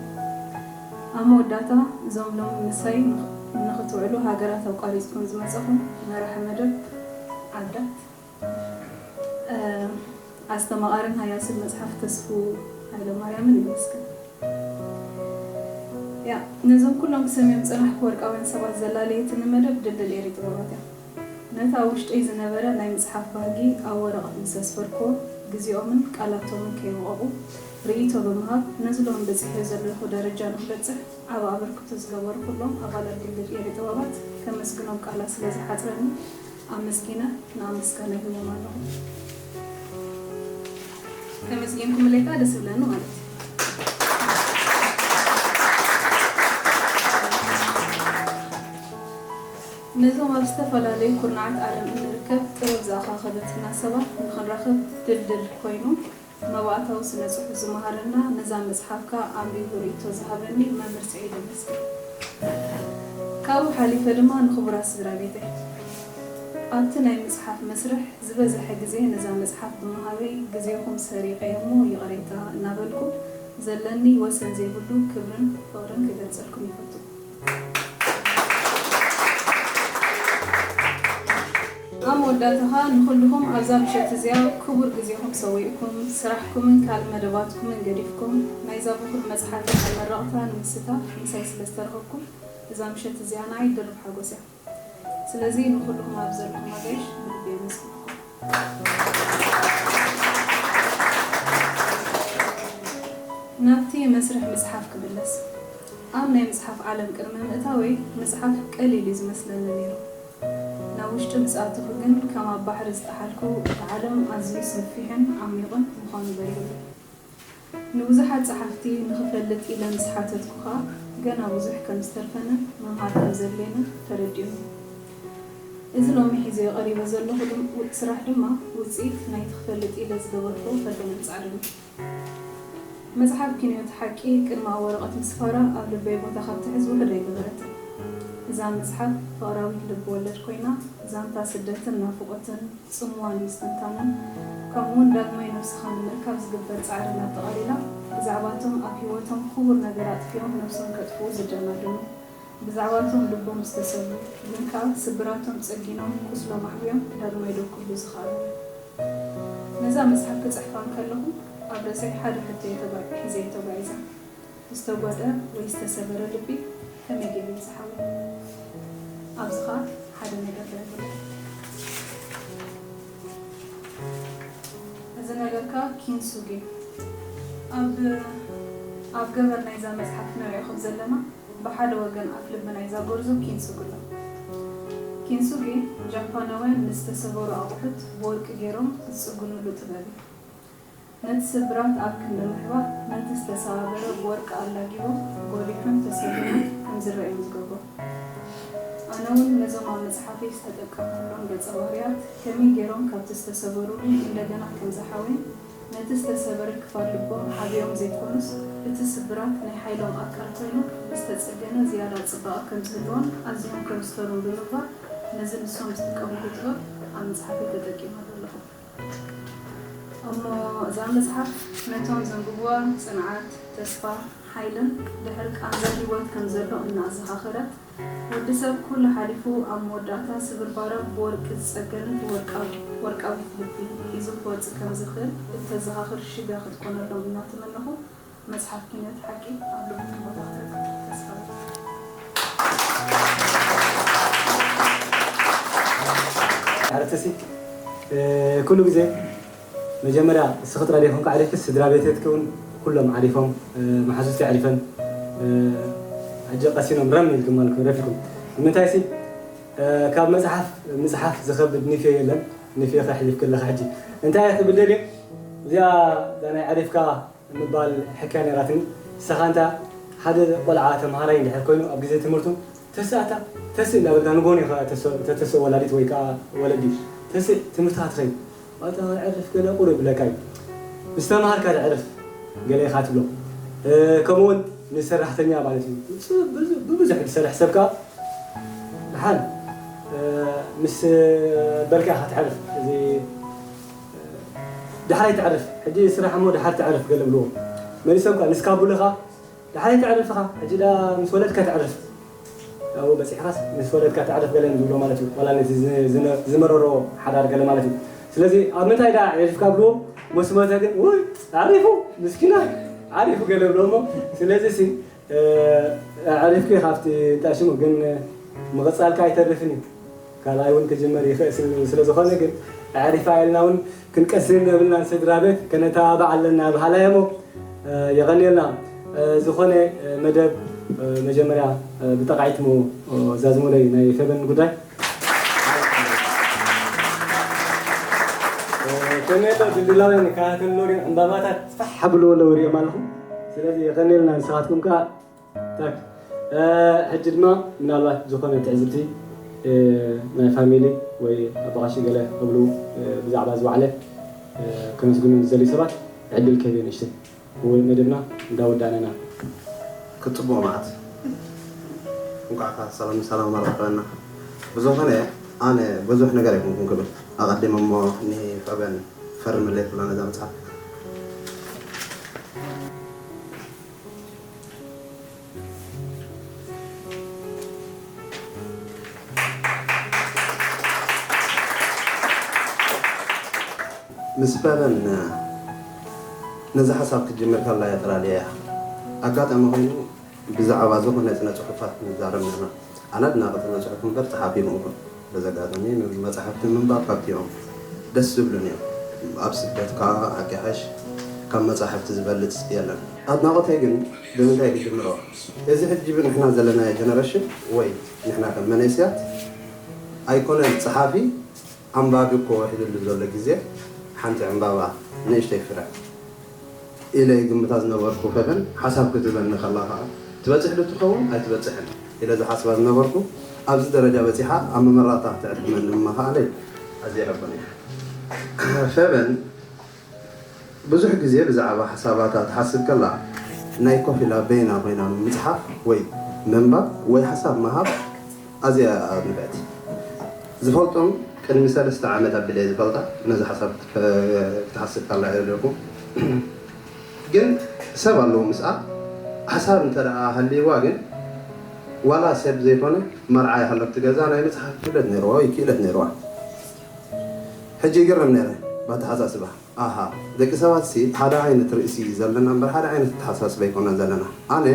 ኣብ መወዳእታ እዞም ሎሚ ምሳይ ንኽ- ንኽትውዕሉ ሃገራት ኣቋሪጽኩም ዝመጻኹም መራሒ መደብ ዓዳት፣ እ፣ ኣስተማቓርን ሃያስን መጽሓፍ ተስፉ ሃይለማርያምን ይመስገን። ያ፣ ነዞም ኩሎም ክሰምዮም ዝጸናሕኩ ወርቃውያን ሰባት ዘላለየትኒ መደብ ድልድል ኤሪ ጥበባት እያ። ነቲ ኣብ ውሽጠይ ዝነበረ ናይ ምጽሓፍ ባህጊ ኣብ ወረቐት ምስ ኣስፈርክዎ፣ ግዜኦምን ቃላቶምን ከይወቐቑ ርእይቶ ብምሃብ፣ ነዚ ሎሚ በጺሐዮ ዘለኹ ደረጃ ንኽበጽሕ ዓቢ ኣበርክቶ ዝገበሩ ኩሎም ኣባላት ድልድል ኤሪ ጥበባት ከመስግኖም ቃላት ስለ ዝሓጽረኒ ኣመስጊነ ንኣመስጋናይ ሂቦም ኣለኹ። ከመስጊንኩምለይ ከኣ ደስ ይብለኒ ማለት እዩ። ነዞም ኣብ ዝተፈላለዩ ኩርናዓት ዓለም እንርከብ ጥበብ ዝኣኻኸበትና ሰባት ንኽንራኸብ ድልድል ኮይኑ መባእታዊ ስነ ጽሑፍ ዝመሃረና ነዛ መጽሓፍካ ኣንቢቡ ርእይቶ ዝሃበኒ መምህር ስዒድ የመስግን። ካብኡ ሓሊፈ ድማ ንኽቡራት ስድራ ቤተይ ኣብቲ ናይ ምጽሓፍ መስርሕ ዝበዝሐ ግዜ ነዛ መጽሓፍ ብምሃበይ ግዜኹም ሰሪቐ እሞ ይቕሬታ እናበልኩ ዘለኒ ወሰን ዘይብሉ ክብርን ፍቕርን ክገልጸልኩም ይፈቱ። ኣብ መወዳእታ ኸኣ ንኹልኹም ኣብዛ ምሸት እዚኣ ክቡር ግዜኹም ሰዊእኩም ስራሕኩምን ካልእ መደባትኩምን ገዲፍኩም ናይዛ ብኹር መጽሓፍ መረቕታ ንምስታፍ ምሳይ ስለ ዝተረኸብኩም እዛ ምሸት እዚኣ ንዓይ ድርብ ሓጎስ እያ። ስለዚ ንኹልኹም ኣብ ዘለኹም ኣጋይሽ ብልቢ የመስግነኩም። ናብቲ መስርሕ ምጽሓፍ ክምለስ። ኣብ ናይ ምጽሓፍ ዓለም ቅድሚ ምእታወይ ምጽሓፍ ቀሊል እዩ ዝመስለኒ ነይሩ። ናብ ውሽጢ ምስ ኣተኹ ግን ከም ኣብ ባሕሪ ዝጠሓልኩ እቲ ዓለም ኣዝዩ ሰፊሕን ዓሚቕን ምዃኑ በሪሁለይ። ንብዙሓት ጸሓፍቲ ንኽፈልጥ ኢለ ምስ ሓተትኩ ኸኣ ገና ብዙሕ ከም ዝተርፈንን ምምሃር ከም ዘድልየንን ተረዲኡኒ። እዚ ሎሚ ሒዘዮ ቀሪበ ዘለኹ ስራሕ ድማ ውጽኢት ናይቲ ክፈልጥ ኢለ ዝገበርክዎ ፈተነን ጻዕርን እዩ። መጽሓፍ ኪንዮት ሓቂ ቅድሚ ኣብ ወረቐት ምስፋራ ኣብ ልበይ ቦታ ካብ ትሕዝ ውሑድ ኣይገበረትን። እዛ መጽሓፍ ፍቕራዊት ልብ ወለድ ኮይና ዛንታ ስደትን ናፍቖትን ጽምዋን ምስትንታንን ከምኡውን ዳግማይ ነብስኻ ንምርካብ ዝግበር ጻዕርን ኣጠቓሊላ ብዛዕባቶም ኣብ ህይወቶም ክቡር ነገር ኣጥፊኦም ነብሶም ከጥፍኡ ዝደናደኑ ብዛዕባቶም ልቦም ዝተሰብሩ ግን ከኣ ስብራቶም ጸጊኖም ቁስሎም ኣሕውዮም ዳግማይ ደው ክብሉ ዝኸኣሉ። ነዛ መጽሓፍ ክጽሕፋ እንከለኹ ኣብ ርእሰይ ሓደ ሕቶ እየ ተጓ- ሒዘ እየ ተጓዒዘ። ዝተጎድኣ ወይ ዝተሰበረ ልቢ ከመይ ገይሩ እዩ ዝሓዊ? ኣብዚ ኸኣ ሓደ ነገር ደርብለ። እዚ ነገር ከኣ ኪንሱጊ ኣብ ኣብ ገበር ናይዛ መጽሓፍ ንሪኦ ከም ዘለና ብሓደ ወገን ኣፍ ልቢ ናይዛ ጎርዞ ኪንሱጊ ኣሎ። ኪንሱጊ ጃፓናውያን ንዝተሰበሩ ኣቑሑት ብወርቂ ገይሮም ዝጽግኑሉ ጥበብ እዩ። ነቲ ስብራት ኣብ ክንዲ ምሕባእ ነቲ ዝተሰባበረ ብወርቂ ኣላጊቦም ጎሊሑን ተሰሊሙን ከም ዝረኣዮም ዝገብሮ። ኣነ እውን ነዞም ኣብ መጽሓፈይ ዝተጠቀምኩሎም ገጸ ባህርያት ከመይ ገይሮም ካብቲ ዝተሰበሩሉ እንደገና ከም ዝሓውዩን ነቲ ዝተሰበረ ክፋል ልቦም ሓብዮም ዘይኮኑስ እቲ ስብራት ናይ ሓይሎም ኣካል ኮይኑ ምስ ተጸገነ ዝያዳ ጽባቐ ከም ዝህልዎን ኣዝዮም ከም ዝፈርዩን ብምግባር ነዚ ንሶም ዝጥቀምሉ ጥበብ ኣብ መጽሓፈይ ተጠቂመሉ ኣለኹ። እሞ እዛ መጽሓፍ ነቶም ዘንብብዋ ጽንዓት፣ ተስፋ፣ ሓይልን ድሕሪ ቃንዛ ህይወት ከም ዘሎ እናኣዘኻኸረት፣ ወዲ ሰብ ኩሉ ሓሊፉ ኣብ መወዳእታ ስብርባራ ብወርቂ ዝጸገነት ወርቃዊ- ወርቃዊት ልቢ ሒዙ ክወጽእ ከም ዝኽእል እተዘኻኽር ሽግ እያ ክትኮነሎም እናተመነኹ፣ መጽሓፍ ኪነት ሓቂ ኣብ ልብኹም ቦታ ክትረክብ ተስፋ እገብር። ሓረተሲ ኩሉ ግዜ መጀመርያ እስኺ ጥራይ ዘይኮንካ ዓሪፍኪ ስድራ ቤትኪ እውን ኩሎም ዓሪፎም፣ መሓዙትኪ ዓሪፈን፣ ሕጂ ቀሲኖም ረም ኢልኩም ማለት ረፊኩም። ንምንታይ ሲ ካብ መጽሓፍ ምጽሓፍ ዝኸብድ ንፍዮ የለን። ንፍዮ ከሕሊፍኪ ኣለኺ። ሕጂ እንታይ እየ ክብል ደልየ፣ እዚኣ እዛ ናይ ዓሪፍካ ምባል ሕክያ ነይራትኒ። ንስኻ እንታ ሓደ ቆልዓ ተምሃራይ እንድሕር ኮይኑ ኣብ ግዜ ትምህርቱ ተስእ ኣታ ተስእ እንዳበልካ ንጎኒ ኢኻ ተተ- ተተስእ ወላዲት ወይ ከዓ ወለዲ ተስእ ትምህርትኻ ትኸይድ። ኣታ ዕርፍ ገለ ቁሩብ ይብለካ እዩ። ምስ ተምሃርካ ድዕርፍ ገለ ኢኻ ትብሎ። እ፣ ከምኡ እውን ንሰራሕተኛ ማለት እዩ። ብዙ- ብዙ- ብብዙሕ ዝሰርሕ ሰብ ከዓ ደሓን ምስ በልካ ኢኻ ትዕርፍ። እዚ ዳሕራይ ትዕርፍ ሕጂ ስራሕ እሞ ዳሓር ትዕርፍ ገለ ብልዎ መሊሶም ከኣ ንስካ ብልኻ ዳሓራይ ትዕርፍ ኢኻ ሕጂ ዳ ምስ ወለድካ ትዕርፍ ኣብኡ በጺሕኻስ ምስ ወለድካ ትዕርፍ ገለ ዝብሎ ማለት እዩ ዋላ ነቲ ዝመረሮ ሓዳር ገለ ማለት እዩ ስለዚ ኣብ ምንታይ ዳ ዕሪፍካ ብልዎ መስ ሞተ ግን ውይ ዓሪፉ ምስኪናይ ዓሪፉ ገለ ብሎ እሞ ስለዚ ሲ ኣዕሪፍኪ ካብቲ እንታይ ሽሙ ግን ምቕጻልካ ኣይተርፍን እዩ። ካልኣይ እውን ክጅመር ይኽእል ስለ ዝኾነ ግን ኣዕሪፋ ኢልና እውን ክንቀስን የብልናን ስድራ ቤት ከነተባብዕ ኣለና በሃላይ እሞ የቐንየልና። ዝኾነ መደብ መጀመርያ ብጠቓዒት ሞ ዛዝሙለይ ናይ ፌበን ጉዳይ ከመሎ ድልድላውያን ይከታተልሎ ሪኦም ዕምባባታት ፋሕ ብልዎ ኣለዉ ሪኦም ኣለኹም። ስለዚ የቐንየልና ንስኻትኩም ከዓ ታክ ሕጂ ድማ ምናልባት ዝኾነ ትዕዝብቲ ናይ ፋሚሊ ወይ ኣባቓሺ ገለ ክብሉ ብዛዕባ ዝባዕለ ከመስግኑ ዝደልዩ ሰባት ዕድል ከህብ ንእሽተይ ወይ መደብና እንዳወዳእና ኢና። ክትጽቡቕ መዓት እንኳዕ ከኣ ሰላም ሰላም ኣረኸበና። ብዝኾነ ኣነ ብዙሕ ነገር ኣይኮንኩን ክብል ኣቐዲመ እሞ ንፈበን ፈርምለይ ክብላ ነዛ መጽሓፍ። ምስ ፈበን ነዚ ሓሳብ ክትጅምር ከላ እያ ተላልያ እያ። ኣጋጣሚ ኮይኑ ብዛዕባ ዝኾነ ስነ ጽሑፋት ንዛረብ ኔርና። ኣነ ኣድናቒ ስነ ጽሑፍ እምበር ጸሓፊ ኣይኮንኩን። በዚ ኣጋጣሚ መጻሕፍቲ ምንባብ ካብቲ እዮም ደስ ዝብሉኒ እዮም። ኣብ ስደትካ ኣጋሕሽ ካብ መጻሕፍቲ ዝበልጽ የለን። ኣድናቖተይ ግን ብምንታይ ክጅምሮ? እዚ ሕጂ ንሕና ዘለናዮ ጀነረሽን ወይ ንሕና ከም መናእሰያት ኣይኮነን ጸሓፊ፣ ኣንባቢ እኮ ውሒድሉ ዘሎ ግዜ ሓንቲ ዕምባባ ንእሽተይ ፍረ ኢለ ይግምታ ዝነበርኩ ፈበን ሓሳብ ክትህበኒ ከላ ከዓ ትበጽሕ ዶ ትኸውን ኣይትበጽሕን ኢለ ዝሓስባ ዝነበርኩ ኣብዚ ደረጃ በጺሓ ኣብ መመረቕታ ክትዕድመኒ ምምኽኣለይ ኣዝየ ረበን እየ። ፈበን ብዙሕ ግዜ ብዛዕባ ሓሳባታ ትሓስብ ከላ ናይ ኮፍ ኢላ በይና ኮይና ምጽሓፍ ወይ ምንባብ ወይ ሓሳብ ምሃብ ኣዝያ ንፍዕቲ። ዝፈልጦም ቅድሚ ሰለስተ ዓመት ኣቢለ ዝፈልጣ ነዚ ሓሳብ ክትሓስብ ከላ እየ ዘለኹ። ግን ሰብ ኣለዎ ምስኣ ሓሳብ እንተ ደኣ ሃልይዋ ግን ዋላ ሰብ ዘይኮነ መርዓ ይሃለብቲ ገዛ ናይ ምጽሓፍ ክእለት ነይርዋ ወይ ክእለት ነይርዋ። ሕጂ ይግረም ነይረ ባተሓሳስባ። ኣሃ፣ ደቂ ሰባት ሲ ሓደ ዓይነት ርእሲ እዩ ዘለና እምበር ሓደ ዓይነት ኣተሓሳስባ ኣይኮነን ዘለና። ኣነ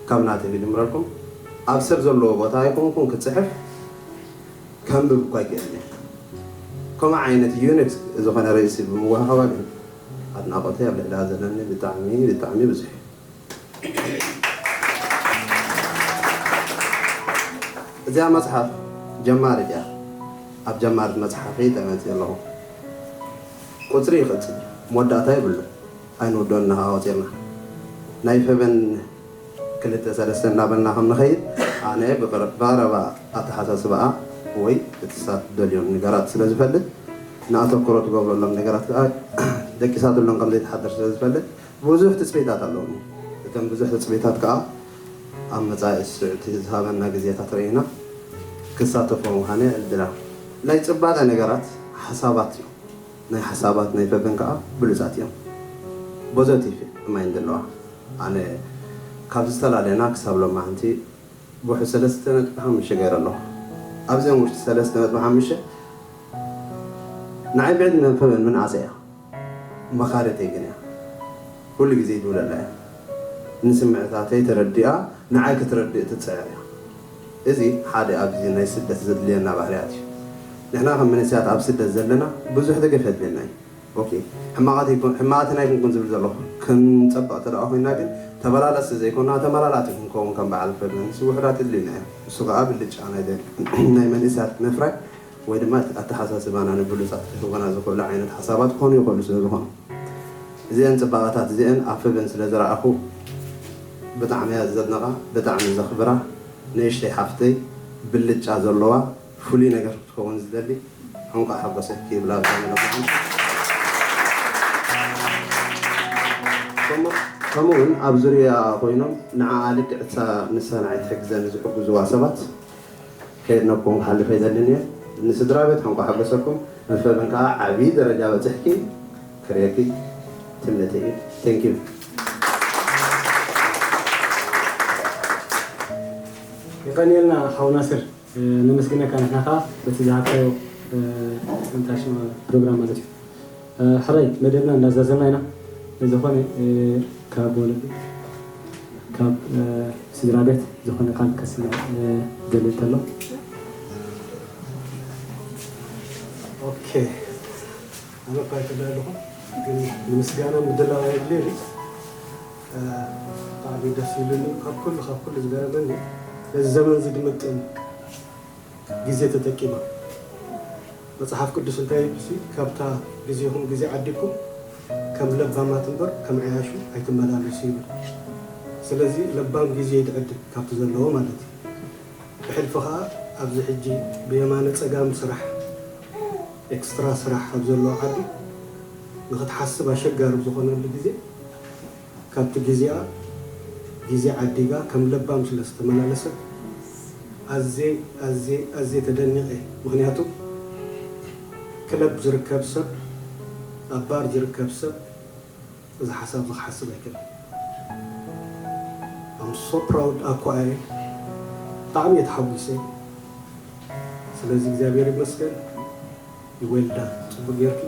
ካብ ናተይ ክጅምረልኩም፣ ኣብ ሰብ ዘለዎ ቦታ ኣይኮንኩን ክጽሕፍ ከንብብ እኳ ኣይክእልን እየ። ከምኡ ዓይነት ዩኒክ ዝኾነ ርእሲ ብምውሃባ ግን ኣድናቖተይ ኣብ ልዕሊኣ ዘለኒ ብጣዕሚ ብጣዕሚ ብዙሕ እዩ። እዚኣ መጽሓፍ ጀማሪት እያ። ኣብ ጀማሪት መጽሓፈይ ተመጺእ ኣለኹ። ቁጽሪ ይቕጽል፣ መወዳእታ የብሉን። ኣይንውድኦን እናሃወፂርና ናይ ፈበን ክልተ ሰለስተ እናበልና ከም ንኸይድ ኣነ ብቐረ- ብቐረባ ኣተሓሳስባኣ ወይ እቲ ሳት ደልዮን ነገራት ስለ ዝፈልጥ ንኣተኩሮ ትገብረሎም ነገራት ከዓ ደቂሳትሎም ከም ዘይትሓድር ስለ ዝፈልጥ ብዙሕ ትፅቢታት ኣለውኒ። እቶም ብዙሕ ትፅቢታት ከዓ ኣብ መፃኢ ስዕቲ ዝሃበና ግዜታት ርኢና ክሳተፎ ምዃነ ዕድላ ናይ ፅባቐ ነገራት ሓሳባት እዩ። ናይ ሓሳባት ናይ ፈበን ከዓ ብሉፃት እዮም። ቦዘቲቭ ማይንድ ኣለዋ። ኣነ ካብ ዝተፈላለየና ክሳብ ሎማዓንቲ ብውሕድ ሰለስተ ነጥቢ ሓሙሽተ ገይረ ኣለኹ። ኣብዚኦም ውሽጢ ሰለስተ ነጥቢ ሓሙሽተ ንዓይ ብዕድመ ፈበን ምንኣሰ እያ። መኻሪተይ ግን እያ። ኩሉ ግዜ ይድውለላ እያ። ንስምዕታተይ ተረዲኣ ንዓይ ክትረድእ ትፅዕር እያ። እዚ ሓደ ኣብዚ ናይ ስደት ዘድልየና ባህርያት እዩ። ንሕና ከም መንእሰያት ኣብ ስደት ዘለና ብዙሕ ደገፍ የድልየና እዩ። ኦኬ፣ ሕማቓት ኣይኮን- ሕማቓትን ኣይኮንኩን ዝብል ዘለኹ ክንፀብቕ እንተ ደኣ ኮይና ግን ተበላለፅቲ ዘይኮና ተመላላእቲ ክንከውን ከም በዓል ፈበን ውሑዳት የድልዩና እዮም። እሱ ከዓ ብልጫ ናይ ደቂ- ናይ መንእሰያት ምፍራይ ወይ ድማ ኣተሓሳስባና ንብሉፃት ክህቡና ዝኽእሉ ዓይነት ሓሳባት ክኾኑ ይኽእሉ ስለ ዝኾኑ እዚአን ፅባቐታት እዚአን ኣብ ፈበን ስለ ዝረኣኹ ብጣዕሚ እያ ዘድንቓ፣ ብጣዕሚ ዘኽብራ፣ ንእሽተይ ሓፍተይ ብልጫ ዘለዋ ፍሉይ ነገር ክትኸውን ዝደሊ እንኳዕ ሓጎሰኪ ይብላ ብጣዕሚ ነብዓን። ከምኡ እውን ኣብ ዙርያ ኮይኖም ንዓኣ ልክዕ እሳ ንሳ ንዓይ ትሕግዘኒ ዝሕግዝዋ ሰባት ከየድነቅኩም ክሓልፍ ኣይደልን እየ። ንስድራ ቤት እንኳዕ ሓጎሰኩም፣ ንፈበን ከዓ ዓብዪ ደረጃ በፅሕኪ ክርእየኪ ትምኒተይ እዩ። Thank you። የቐንየልና ሓው ናስር፣ ነመስግነካ ንሕና ከዓ በቲ ዝሃብካዮ እንታሽማ ፕሮግራም ማለት እዩ። ሕራይ መደብና እንዳዛዘምና ኢና። ዝኾነ ካብ ወለዲ ካብ ስድራ ቤት ዝኾነ ቃል ከስምዕ ዝደሊ እንተሎ። ኦኬ፣ ኣነ እኳ ኣይክእል ኣለኹ፣ ግን ንምስጋና ምድላው የድልየኒ። ብጣዕሚ ደስ ይብለኒ። ካብ ኩሉ ካብ ኩሉ ዝገረመኒ ነዚ ዘመን እዚ ድምጥን ግዜ ተጠቂማ መፅሓፍ ቅዱስ እንታይ ይብል ሲ ካብታ ግዜኹም ግዜ ዓዲኩም ከም ለባማት እምበር ከም ዓያሹ ኣይትመላለሱ ይብል። ስለዚ ለባም ግዜ ይድዕድል ካብቲ ዘለዎ ማለት እዩ። ብሕልፊ ከዓ ኣብዚ ሕጂ ብየማነ ፀጋም ስራሕ ኤክስትራ ስራሕ ኣብ ዘለዎ ዓዲ ንክትሓስብ ኣሸጋሪ ዝኾነሉ ግዜ ካብቲ ግዜኣ ግዜ ዓዲጋ ከም ለባም ስለ ዝተመላለሰት ኣዜ ኣዜ ኣዜ ተደኒቐ። ምክንያቱ ክለብ ዝርከብ ሰብ ኣብ ባር ዝርከብ ሰብ እዚ ሓሳብ እዚ ክሓስብ ኣይክእልን። I'm so proud ኣኳ እየ ብጣዕሚ እየ ተሓጒሰ። ስለዚ እግዚኣብሔር ይመስገን። ይወልዳ ጽቡቅ ጌርኪ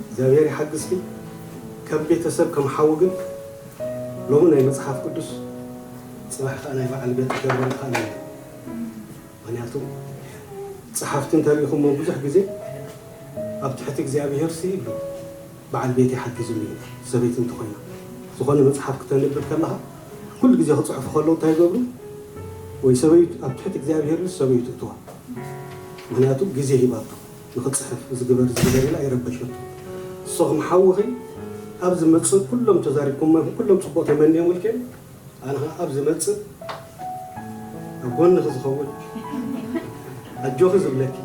እግዚኣብሔር ይሓግዝኪ። ከም ቤተሰብ ከም ሓው ግን ሎሚ ናይ መጽሓፍ ቅዱስ ጽባሕ ከዓ ናይ በዓል ቤት ክገብረልካ ኣለና። ምክንያቱ ጸሓፍቲ እንተሪኢኹሞ ብዙሕ ግዜ ኣብ ትሕቲ እግዚኣብሔር ሲ ይብሉ በዓል ቤት ይሓግዝኒ እዩ ሰበይቲ እንተኮይና ዝኾነ መጽሓፍ ክተንብብ ከለኻ ኩሉ ግዜ ክጽሕፉ ከለዉ እንታይ ይገብሩ ወይ ሰበይቱ ኣብ ትሕቲ እግዚኣብሔር ምስ ሰበይቱ እትዋ ምኽንያቱ ግዜ ሂባቶ ንኽጽሕፍ ዝግበር ዝግበር ኢላ ኣይረበሸቶ። ንስኹም ሓውኺ ኣብ ዝመጽእ ኩሎም ተዛሪብኩም ኩሎም ጽቡቕ ተመንዮም ኢልክን ኣነ ኸዓ ኣብ ዝመጽእ ኣብ ጎንኺ ዝኸውን ኣጆኺ ዝብለኪ።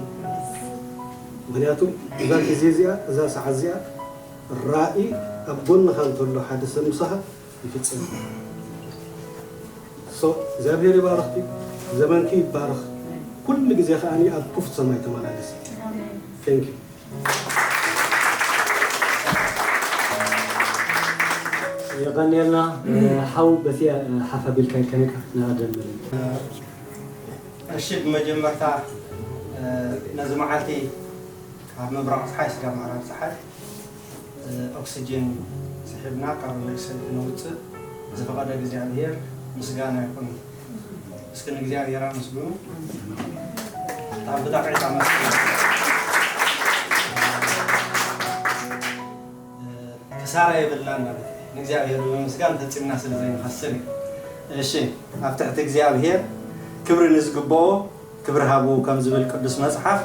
ምኽንያቱ እዛ ግዜ እዚኣ እዛ ሰዓት እዚኣ ራእይ ኣብ ጎንኻ እንተሎ ሓደ ሰብ ምሳኻ ይፍጽም። So እግዚኣብሔር ይባርኽኪ፣ ዘመንኪ ይባረኽ። ኩሉ ግዜ ከኣ ኣብ ክፉት ሰማይ ተመላለሲ። Thank you። የቐንየልና ሓው በቲ ሓፍ ኣቢልካ ከነካ ንቐደም። እሺ ብመጀመርታ ነዚ መዓልቲ ካብ ምብራቕ ፀሓይ ስጋብ ምዕራብ ፀሓይ ኦክስጅን ስሒብና ካብ ርእሲ ነውፅእ ዝፈቐደ እግዚኣብሔር ምስጋና ይኹን። እስኪ ንእግዚኣብሔር ኣመስግኑ። ብጣዕሚ ብጣዕሚ ኣመስግኑ። ክሳራ የብልናን ማለት እዩ። ንእግዚኣብሔር ብምምስጋን ፈጺምና ስለ ዘይንኸስር እዩ። እሺ ኣብ ትሕቲ እግዚኣብሔር ክብሪ ንዝግብኦ ክብሪ ሃቡ ከም ዝብል ቅዱስ መጽሓፍ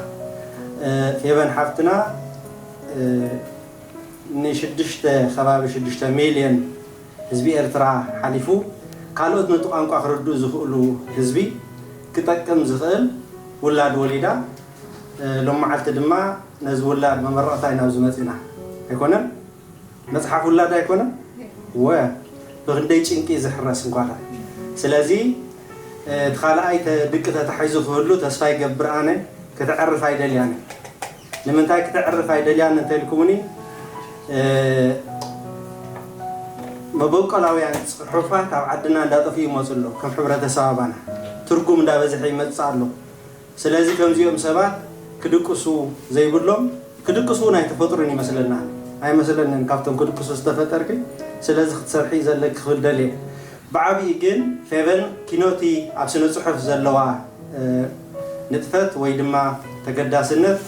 ፌበን ሓፍትና ንሽዱሽተ ከባቢ ሽዱሽተ ሚልዮን ህዝቢ ኤርትራ ሓሊፉ ካልኦት ነቲ ቋንቋ ክርድኡ ዝኽእሉ ህዝቢ ክጠቅም ዝኽእል ውላድ ወሊዳ ሎም መዓልቲ ድማ ነዚ ውላድ መመረቕታ ኢና ኣብዚ መፂና ኣይኮነን? መፅሓፍ ውላድ ኣይኮነን? ወ ብክንደይ ጭንቂ ዝሕረስ እንኳ ዳ ስለዚ እቲ ካልኣይ ድቂ ተታሒዙ ክህሉ ተስፋ ይገብር ኣነ ክተዕርፍ ኣይደልያነ ንምንታይ ክተዕርፍ ኣይደልያን እንተልኩምኒ መበቆላውያን ፅሑፋት ኣብ ዓድና እንዳጠፍኡ ይመፁ ኣሎ ከም ሕብረተሰብ ኣባና ትርጉም እንዳበዝሐ ይመፅእ ኣሎ ስለዚ ከምዚኦም ሰባት ክድቅሱ ዘይብሎም ክድቅሱ እውን ኣይተፈጥሩን ይመስለና ኣይመስለንን ካብቶም ክድቅሱ ዝተፈጠርኪ ስለዚ ክትሰርሒ ዘለኪ ክብል ደልየ ብዓብይ ግን ፌቨን ኪኖቲ ኣብ ስነ ፅሑፍ ዘለዋ ንጥፈት ወይ ድማ ተገዳስነት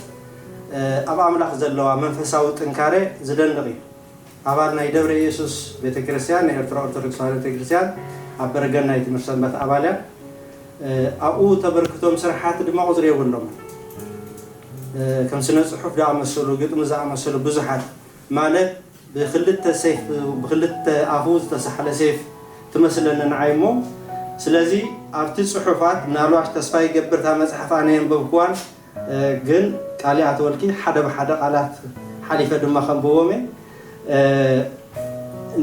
ኣብ ኣምላኽ ዘለዋ መንፈሳዊ ጥንካሬ ዝደንቕ እዩ። ኣባል ናይ ደብረ ኢየሱስ ቤተክርስትያን ናይ ኤርትራ ኦርቶዶክስ ተዋህዶ ቤተክርስትያን ኣብ በረገን ናይ ትምህርቲ ሰንበት ኣባል እያ። ኣብኡ ተበርክቶም ስራሓት ድማ ቁፅሪ የብሎምን። ከም ስነ ፅሑፍ ዝኣመሰሉ፣ ግጥሚ ዝኣመሰሉ ብዙሓት ማለት ብክልተ ሴፍ ብክልተ ኣፉ ዝተሳሕለ ሴፍ ትመስለኒ ንዓይ እሞ ስለዚ ኣብቲ ፅሑፋት ምናልባሽ ተስፋ ይገብር እታ መፅሓፍ ኣነ የንበብክዋን ግን ቃል ይኣተወልኪ ሓደ ብሓደ ቃላት ሓሊፈ ድማ ከንብቦም እየ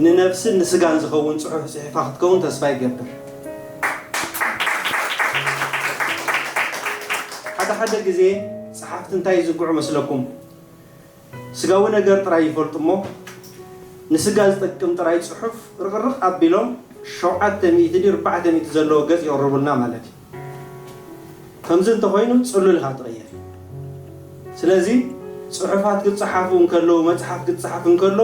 ንነብስን ንስጋን ዝኸውን ፅሑፍ ፅሒፋ ክትከውን ተስፋ ይገብር ሓደ ሓደ ግዜ ፀሓፍቲ እንታይ ይዝግዑ መስለኩም ስጋዊ ነገር ጥራይ ይፈልጡ እሞ ንስጋ ዝጠቅም ጥራይ ፅሑፍ ርቕርቕ ኣቢሎም ሸውዓተ ሚእቲ ድዩ ኣርባዕተ ሚእቲ ዘለዎ ገፅ የቕርቡልና ማለት እዩ። ከምዚ እንተኾይኑ ፅሉል ኢኻ ትቕየር። ስለዚ ፅሑፋት ክፀሓፉ እንከለዉ መፅሓፍ ክፀሓፍ እንከሎ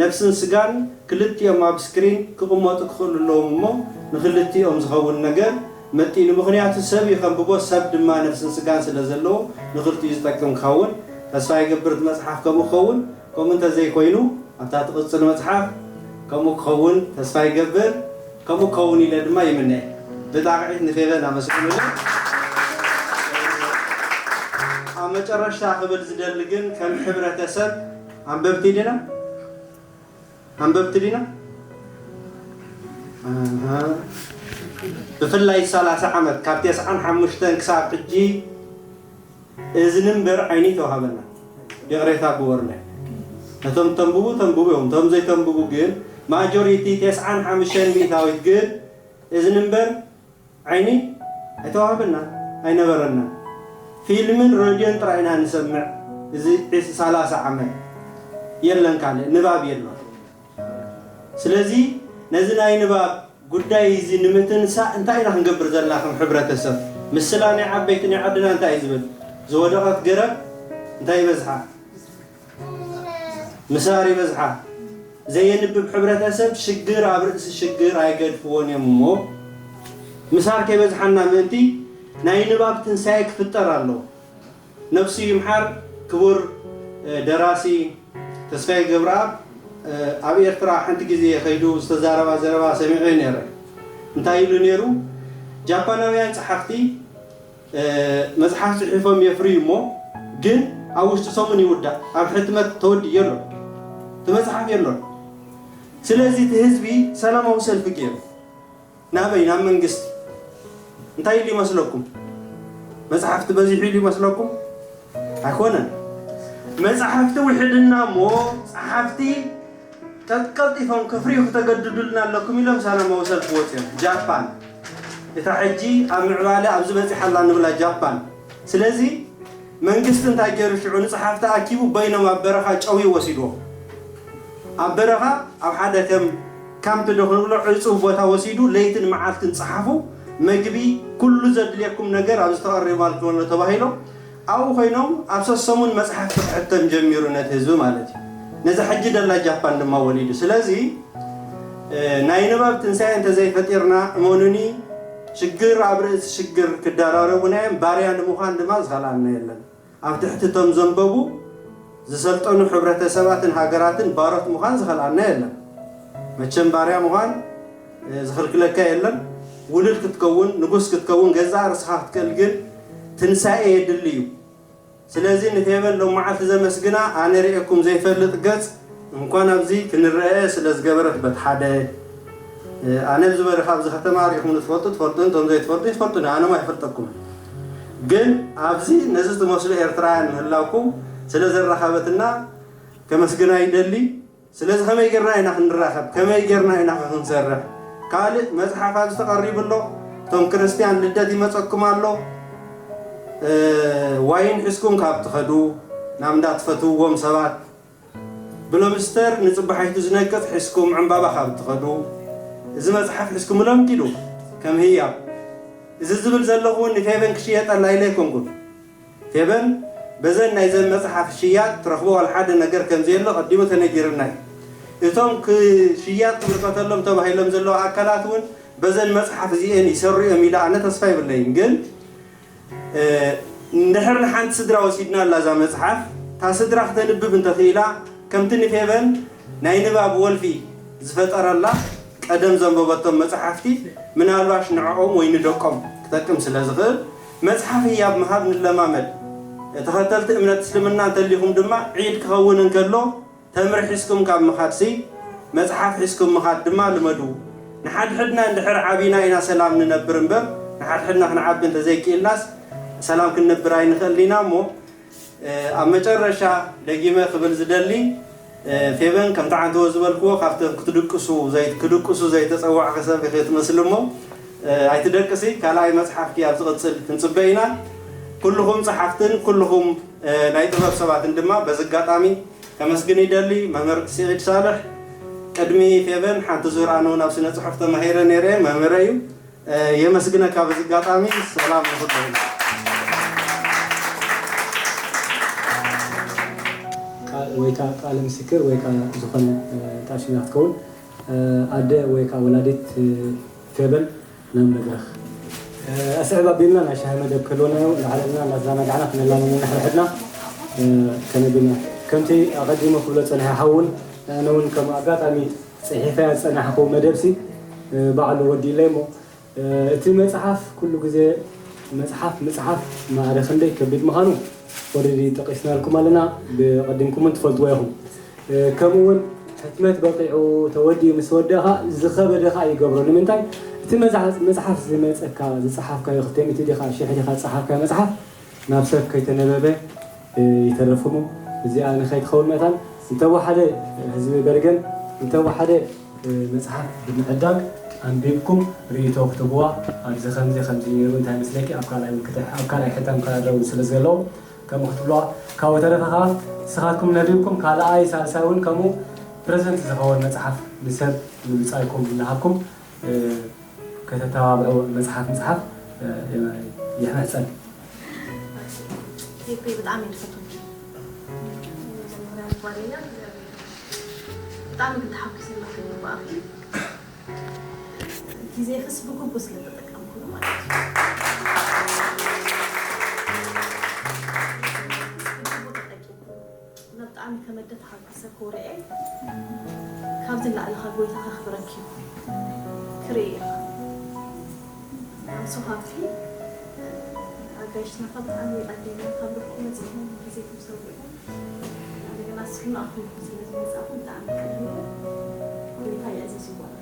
ነብስን ስጋን ክልቲኦም ኣብ ስክሪን ክቕመጡ ክኽእሉ ኣለዎም እሞ ንክልቲኦም ዝኸውን ነገር መጢኑ ምኽንያቱ ሰብ እዩ ከንብቦ ሰብ ድማ ነብስን ስጋን ስለ ዘለዎ ንክልቲኡ ዝጠቅም ክኸውን ተስፋ ይገብር እቲ መፅሓፍ ከምኡ ክኸውን ከምኡ እንተዘይኮይኑ ኣብታ ትቕፅል መፅሓፍ ከምኡ ክኸውን ተስፋ ይገብር ከምኡ ክኸውን ኢለ ድማ ይምነ ብጣቕዒት ንፌበን ኣመስግኑለ ኣብ መጨረሽታ ክብል ዝደሊ ግን ከም ሕብረተሰብ ኣንበብቲ ዲና ኣንበብቲ ዲና ብፍላይ ሰላሳ ዓመት ካብ ተስዓን ሓሙሽተን ክሳብ ሕጂ እዝኒ እምበር ዓይኒ ተዋሃበና ይቕሬታ ግበሩለይ ነቶም ተንብቡ ተንብቡ እዮም እቶም ዘይተንብቡ ግን ማጆሪቲ ተስዓን ሓሙሽተን ሚእታዊት ግን እዝኒ እምበር ዓይኒ ኣይተዋሃበናን ኣይነበረናን ፊልምን ሬድዮን ጥራይ ኢና ንሰምዕ እዚ ሰላሳ ዓመት የለን ካልእ ንባብ የለን ስለዚ ነዚ ናይ ንባብ ጉዳይ እዚ ንምትንሳእ እንታይ ኢና ክንገብር ዘለና ከም ሕብረተሰብ? ምስላ ናይ ዓበይቲ ናይ ዓድና እንታይ እዩ ዝብል? ዝወደቐት ገረብ እንታይ ይበዝሓ? ምሳር ይበዝሓ። ዘየንብብ ሕብረተሰብ ሽግር ኣብ ርእሲ ሽግር ኣይገድፍዎን እዮም እሞ ምሳር ከይበዝሓና ምእንቲ ናይ ንባብ ትንሳኤ ክፍጠር ኣለዎ። ነብሱ ይምሓር ክቡር ደራሲ ተስፋይ ገብረኣብ ኣብ ኤርትራ ሓንቲ ግዜ ከይዱ ዝተዛረባ ዘረባ ሰሚዐ ነረ እንታይ ኢሉ ነሩ ጃፓናውያን ጸሓፍቲ መጽሓፍ ጽሒፎም የፍርዩ እሞ ግን ኣብ ውሽጢ ሰሙን ይውዳእ። ኣብ ሕትመት ተወዲኡ የሎን። እቲ መጽሓፍ የሎን። ስለዚ እቲ ህዝቢ ሰላማዊ ሰልፊ ገይሩ ናበይ? ናብ መንግስቲ። እንታይ ኢሉ ይመስለኩም? መጽሓፍቲ በዚሑ ኢሉ ይመስለኩም? ኣይኮነን። መጽሓፍቲ ውሕድና እሞ ጸሓፍቲ ቀልቀልጢፎም ክፍርዩ ክተገድዱልና ኣለኩም ኢሎም ሰላማዊ ሰልፊ ወጺኦም። ጃፓን እታ ሕጂ ኣብ ምዕባለ ኣብዚ በጺሓላ ንብላ ጃፓን። ስለዚ መንግስቲ እንታይ ገይሩ ሽዑ ንጸሓፍቲ ኣኪቡ በይኖም ኣብ በረኻ ጨውዩ ወሲድዎም። ኣብ በረኻ ኣብ ሓደ ከም ካምፕ ዶ ክንብሎ ዕጹብ ቦታ ወሲዱ ለይትን መዓልትን ጸሓፉ፣ መግቢ፣ ኩሉ ዘድልየኩም ነገር ኣብዚ ተቐሪቡ ኣሎ ተባሂሎም ኣብኡ ኮይኖም ኣብ ሰሰሙን መጽሓፍ ክሕተም ጀሚሩ ነቲ ህዝቢ ማለት እዩ። ነዛ ሕጂ ደላ ጃፓን ድማ ወሊዱ። ስለዚ ናይ ንባብ ትንሳኤ እንተዘይፈጢርና እመኑኒ ሽግር ኣብ ርእሲ ሽግር ክደራረቡና እዮም። ባርያ ንምዃን ድማ ዝኸልኣና የለን። ኣብ ትሕቲ እቶም ዘንበቡ ዝሰልጠኑ ሕብረተሰባትን ሃገራትን ባሮት ምዃን ዝኸልኣና የለን። መቸም ባርያ ምዃን ዝኽልክለካ የለን። ውሉድ ክትከውን ንጉስ ክትከውን ገዛእ ርእስኻ ክትክእል ግን ትንሳኤ የድሊ እዩ። ስለዚ ንፌቨን ሎም መዓልቲ ዘመስግና ኣነ ርእየኩም ዘይፈልጥ ገጽ እንኳን ኣብዚ ክንረአ ስለ ዝገበረት በት ሓደ ኣነ ኣብዚ በረኻ ኣብዚ ከተማ ርኢኹም ትፈልጡ ትፈልጡ እቶም ዘይትፈልጡ ይትፈልጡ ኣነ ኣይፈልጠኩም ግን ኣብዚ ነዚ ትመስሉ ኤርትራውያን ምህላውኩም ስለ ዘራኸበትና ከመስግና ይደሊ። ስለዚ ከመይ ጌርና ኢና ክንራኸብ ከመይ ጌርና ኢና ክንሰርሕ? ካልእ መጽሓፍ ኣብዚ ተቐሪቡ ኣሎ። እቶም ክርስትያን ልደት ይመጸኩም ኣሎ። ዋይን ሒዝኩም ካብ ትኸዱ ናብ እንዳትፈትውዎም ሰባት ብሎምስተር ንጽባሒቱ ዝነቅጽ ሒዝኩም ዕምባባ ካብ ትኸዱ እዚ መጽሓፍ ሒዝኩምሎም ኪዱ ከም ህያብ። እዚ ዝብል ዘለኹ እውን ንፌቨን ክሽየጠላ ኢለ ኣይኮንኩን። ፌቨን በዘን ናይዘን መጽሓፍ ሽያጥ ትረኽቦ ዋላ ሓደ ነገር ከም ዘየሎ ቀዲሙ ተነጊርና እዩ። እቶም ክሽያጥ ክምልከተሎም ተባሂሎም ዘለዉ ኣካላት እውን በዘን መጽሓፍ እዚኤን ይሰሩ እዮም ኢለ ኣነ ተስፋ ይብለይን። ግን እንድሕር ንሓንቲ ስድራ ወሲድና ኣላ እዛ መጽሓፍ እታ ስድራ ክተንብብ እንተኽኢላ ከምቲ ንፌቨን ናይ ንባብ ወልፊ ዝፈጠረላ ቀደም ዘንበበቶም መጽሓፍቲ ምናልባሽ ንዕኦም ወይ ንደቆም ክጠቅም ስለ ዝኽእል መጽሓፍ ህያብ ምሃብ ንለማመድ። ተኸተልቲ እምነት እስልምና እንተሊኹም ድማ ዒድ ክኸውን እንከሎ ተምሪ ሒዝኩም ካብ ምኻድሲ መጽሓፍ ሒዝኩም ምኻድ ድማ ልመዱ። ንሓድሕድና እንድሕር ዓቢና ኢና ሰላም ንነብር እምበር ንሓድሕድና ክንዓቢ እንተዘይክኢልናስ ሰላም ክንነብር ኣይንኽእልን ኢና እሞ ኣብ መጨረሻ ደጊመ ክብል ዝደሊ ፌቨን ከምቲ ዓንተወ ዝበልክዎ ካብቶም ክትድቅሱ ክድቅሱ ዘይተፀዋዕኺ ሰብ ኢኺ ትመስሊ እሞ ኣይትደቅሲ ካልኣይ መፅሓፍኪ ኣብ ዝቕፅል ክንፅበ ኢና ኩልኹም ፀሓፍትን ኩልኹም ናይ ጥበብ ሰባትን ድማ በዚ ኣጋጣሚ ከመስግን ይደሊ መምህር ስዒድ ሳልሕ ቅድሚ ፌቨን ሓንቲ ዙር ኣነ እውን ኣብ ስነ ፅሑፍ ተማሂረ ነይረ መምህረ እዩ የመስግነካ በዚ ኣጋጣሚ ሰላም ንኹሎም ወይ ከዓ ቃለ ምስክር ወይ ከዓ ዝኾነ ጣሽና ክትከውን ኣደ ወይ ከዓ ወላዲት ፌበን ናብ መድረኽ ኣስዕብ ኣቢልና ናይ ሻሂ መደብ ከልወናዮ ላዕልና እናተዛናጋዕና ክነላመና ንሕድሕድና ከነቢልና ከምቲ ኣቐዲሞ ክብሎ ፀኒሐ ሓውን ኣነ እውን ከም ኣጋጣሚ ፅሒፈያ ዝፀናሕኩ መደብሲ ባዕሉ ወዲለይ እሞ እቲ መፅሓፍ ኩሉ ግዜ መፅሓፍ ምፅሓፍ ማዕረ ክንደይ ከቢድ ምዃኑ already ጠቂስናልኩም ኣለና፣ ብቐዲምኩም እውን ትፈልጥዎ ኢኹም። ከምኡ እውን ሕትመት በቂዑ ተወዲኡ ምስ ወደእ ከዓ ዝኸበደ ከዓ ይገብሮ። ንምንታይ? እቲ መፅሓፍ ዝመፀካ ዝፀሓፍካዮ ክልተ ሚእቲ ዲኻ ሽሕ ዲኻ ዝፀሓፍካዮ መፅሓፍ ናብ ሰብ ከይተነበበ ይተርፍ እሞ እዚኣ ንኸይትኸውን መታን እንተወሓደ ህዝቢ በርገን እንተወሓደ መፅሓፍ ብምዕዳግ ኣንቢብኩም ርእይቶ ክትህብዋ ኣብዚ ከምዚ ከምዚ ነይሩ እንታይ መስለኪ ኣብ ካልኣይ እውን ክተ- ኣብ ካልኣይ ሕታም ከዳደው ስለ ዘለዉ ከምኡ ክትብልዋ ካብኡ ተረፈ ከዓ ንስኻትኩም ነቢብኩም ካልኣይ ሳልሳይ እውን ከምኡ ፕረዘንት ዝኸውን መፅሓፍ ንሰብ ንብፃይኩም እናሃብኩም ከተተባብዑ መፅሓፍ ምፅሓፍ ይሕመሕፀን። ቴፒ ብጣዕሚ እየ ዝፈትወኪ መጀመርያ ጓለኛ ብጣዕሚ ግን ተሓጒሰ ኣለኹ ብኣኺ ግዜኽስ ብግቡእ ስለ ተጠቀምኩሉ ማለት እዩ ብግቡእ ተጠቂምኩሉ እና ብጣዕሚ ከመደ ተሓጒሰ ክውርኤ ካብዚ ንላዕሊ ካብ ጎይታ ከኽብረኪ ክርኢ ኢኻ I'm so happy ሽናኻ ብጣዕሚ የቐንየልና ካብ ርሑቕ መፂእኩም ግዜኩም ሰዊእኩም እንደገና ስሕና ኣኹም ስለ ዝመፃእኩም ብጣዕሚ የቀንየልና። ጎይታ የዕዝዝኩም።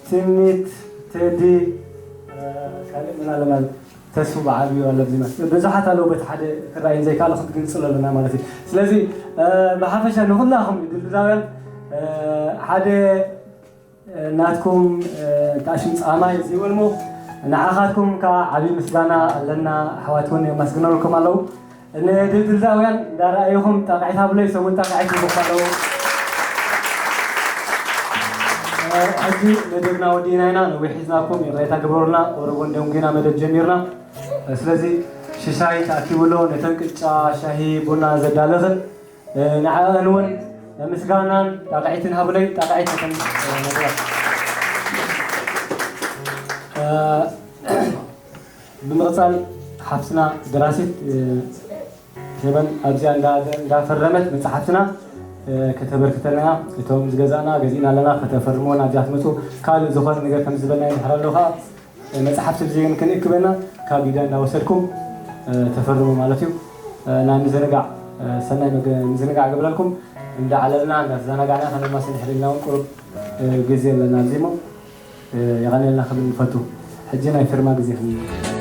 ትምኒት፣ ቴዲ፣ ካልእ ምን ኣለማል ተስፉ ብዓብዩ ኣሎ ኣብዚ መስ ብዙሓት ኣለዉ። በቲ ሓደ ክረኣይን ዘይከኣለ ክንግንፅሎ ኣለና ማለት እዩ። ስለዚ ብሓፈሻ ንኹላኹም ድልድላውያን ሓደ ናትኩም ታሽም ፃማይ እዚ እውን እሞ ንዓኻትኩም ከዓ ዓብዪ ምስጋና ኣለና። ኣሕዋት እውን የመስግነልኩም ኣለዉ። ንድልድልዛውያን እንዳረኣይኹም ጣቕዒት ሃብለይ ሰብኡት ጣቕዒት ይብሉ ኣለዉ። ሕጂ መደብና ወዲእና ኢና። ነዊሕ ሒዝናኩም ይቕሬታ ግበሩልና። ቁሩብ እውን ደንጒና መደብ ጀሚርና። ስለዚ ሽሻይ ተኣኪቡ ኣሎ። ነተን ቅጫ ሻሂ ቡና ዘዳለኽን ንዓኣን እውን ምስጋናን ጣቕዒትን ሃብለይ። ጣቕዒት ነተን መደባት። ብምቕፃል ሓፍትና ደራሲት ሄበን ኣብዚኣ እንዳፈረመት መፅሓፍትና ከተበርክተልና እቶም ዝገዛእና ገዚእና ኣለና ከተፈርምዎን ኣብዚኣ ትመፁ ካልእ ዝኾነ ነገር ከም ዝበልና ይድሕር ኣለዉ ከዓ መፅሓፍቲ ብዘይን ክንእክበና ካብ ኢዳ እንዳወሰድኩም ተፈርሙ ማለት እዩ። ናይ ምዝንጋዕ ሰናይ ምዝንጋዕ ገብረልኩም እንዳዓለልና እንዳተዘናጋዕና ከነማስን ሕድልና እውን ቁሩብ ግዜ ኣለና ኣብዚ እሞ የቐንየልና ክብል ንፈቱ። ሕጂ ናይ ፊርማ ግዜ ክብል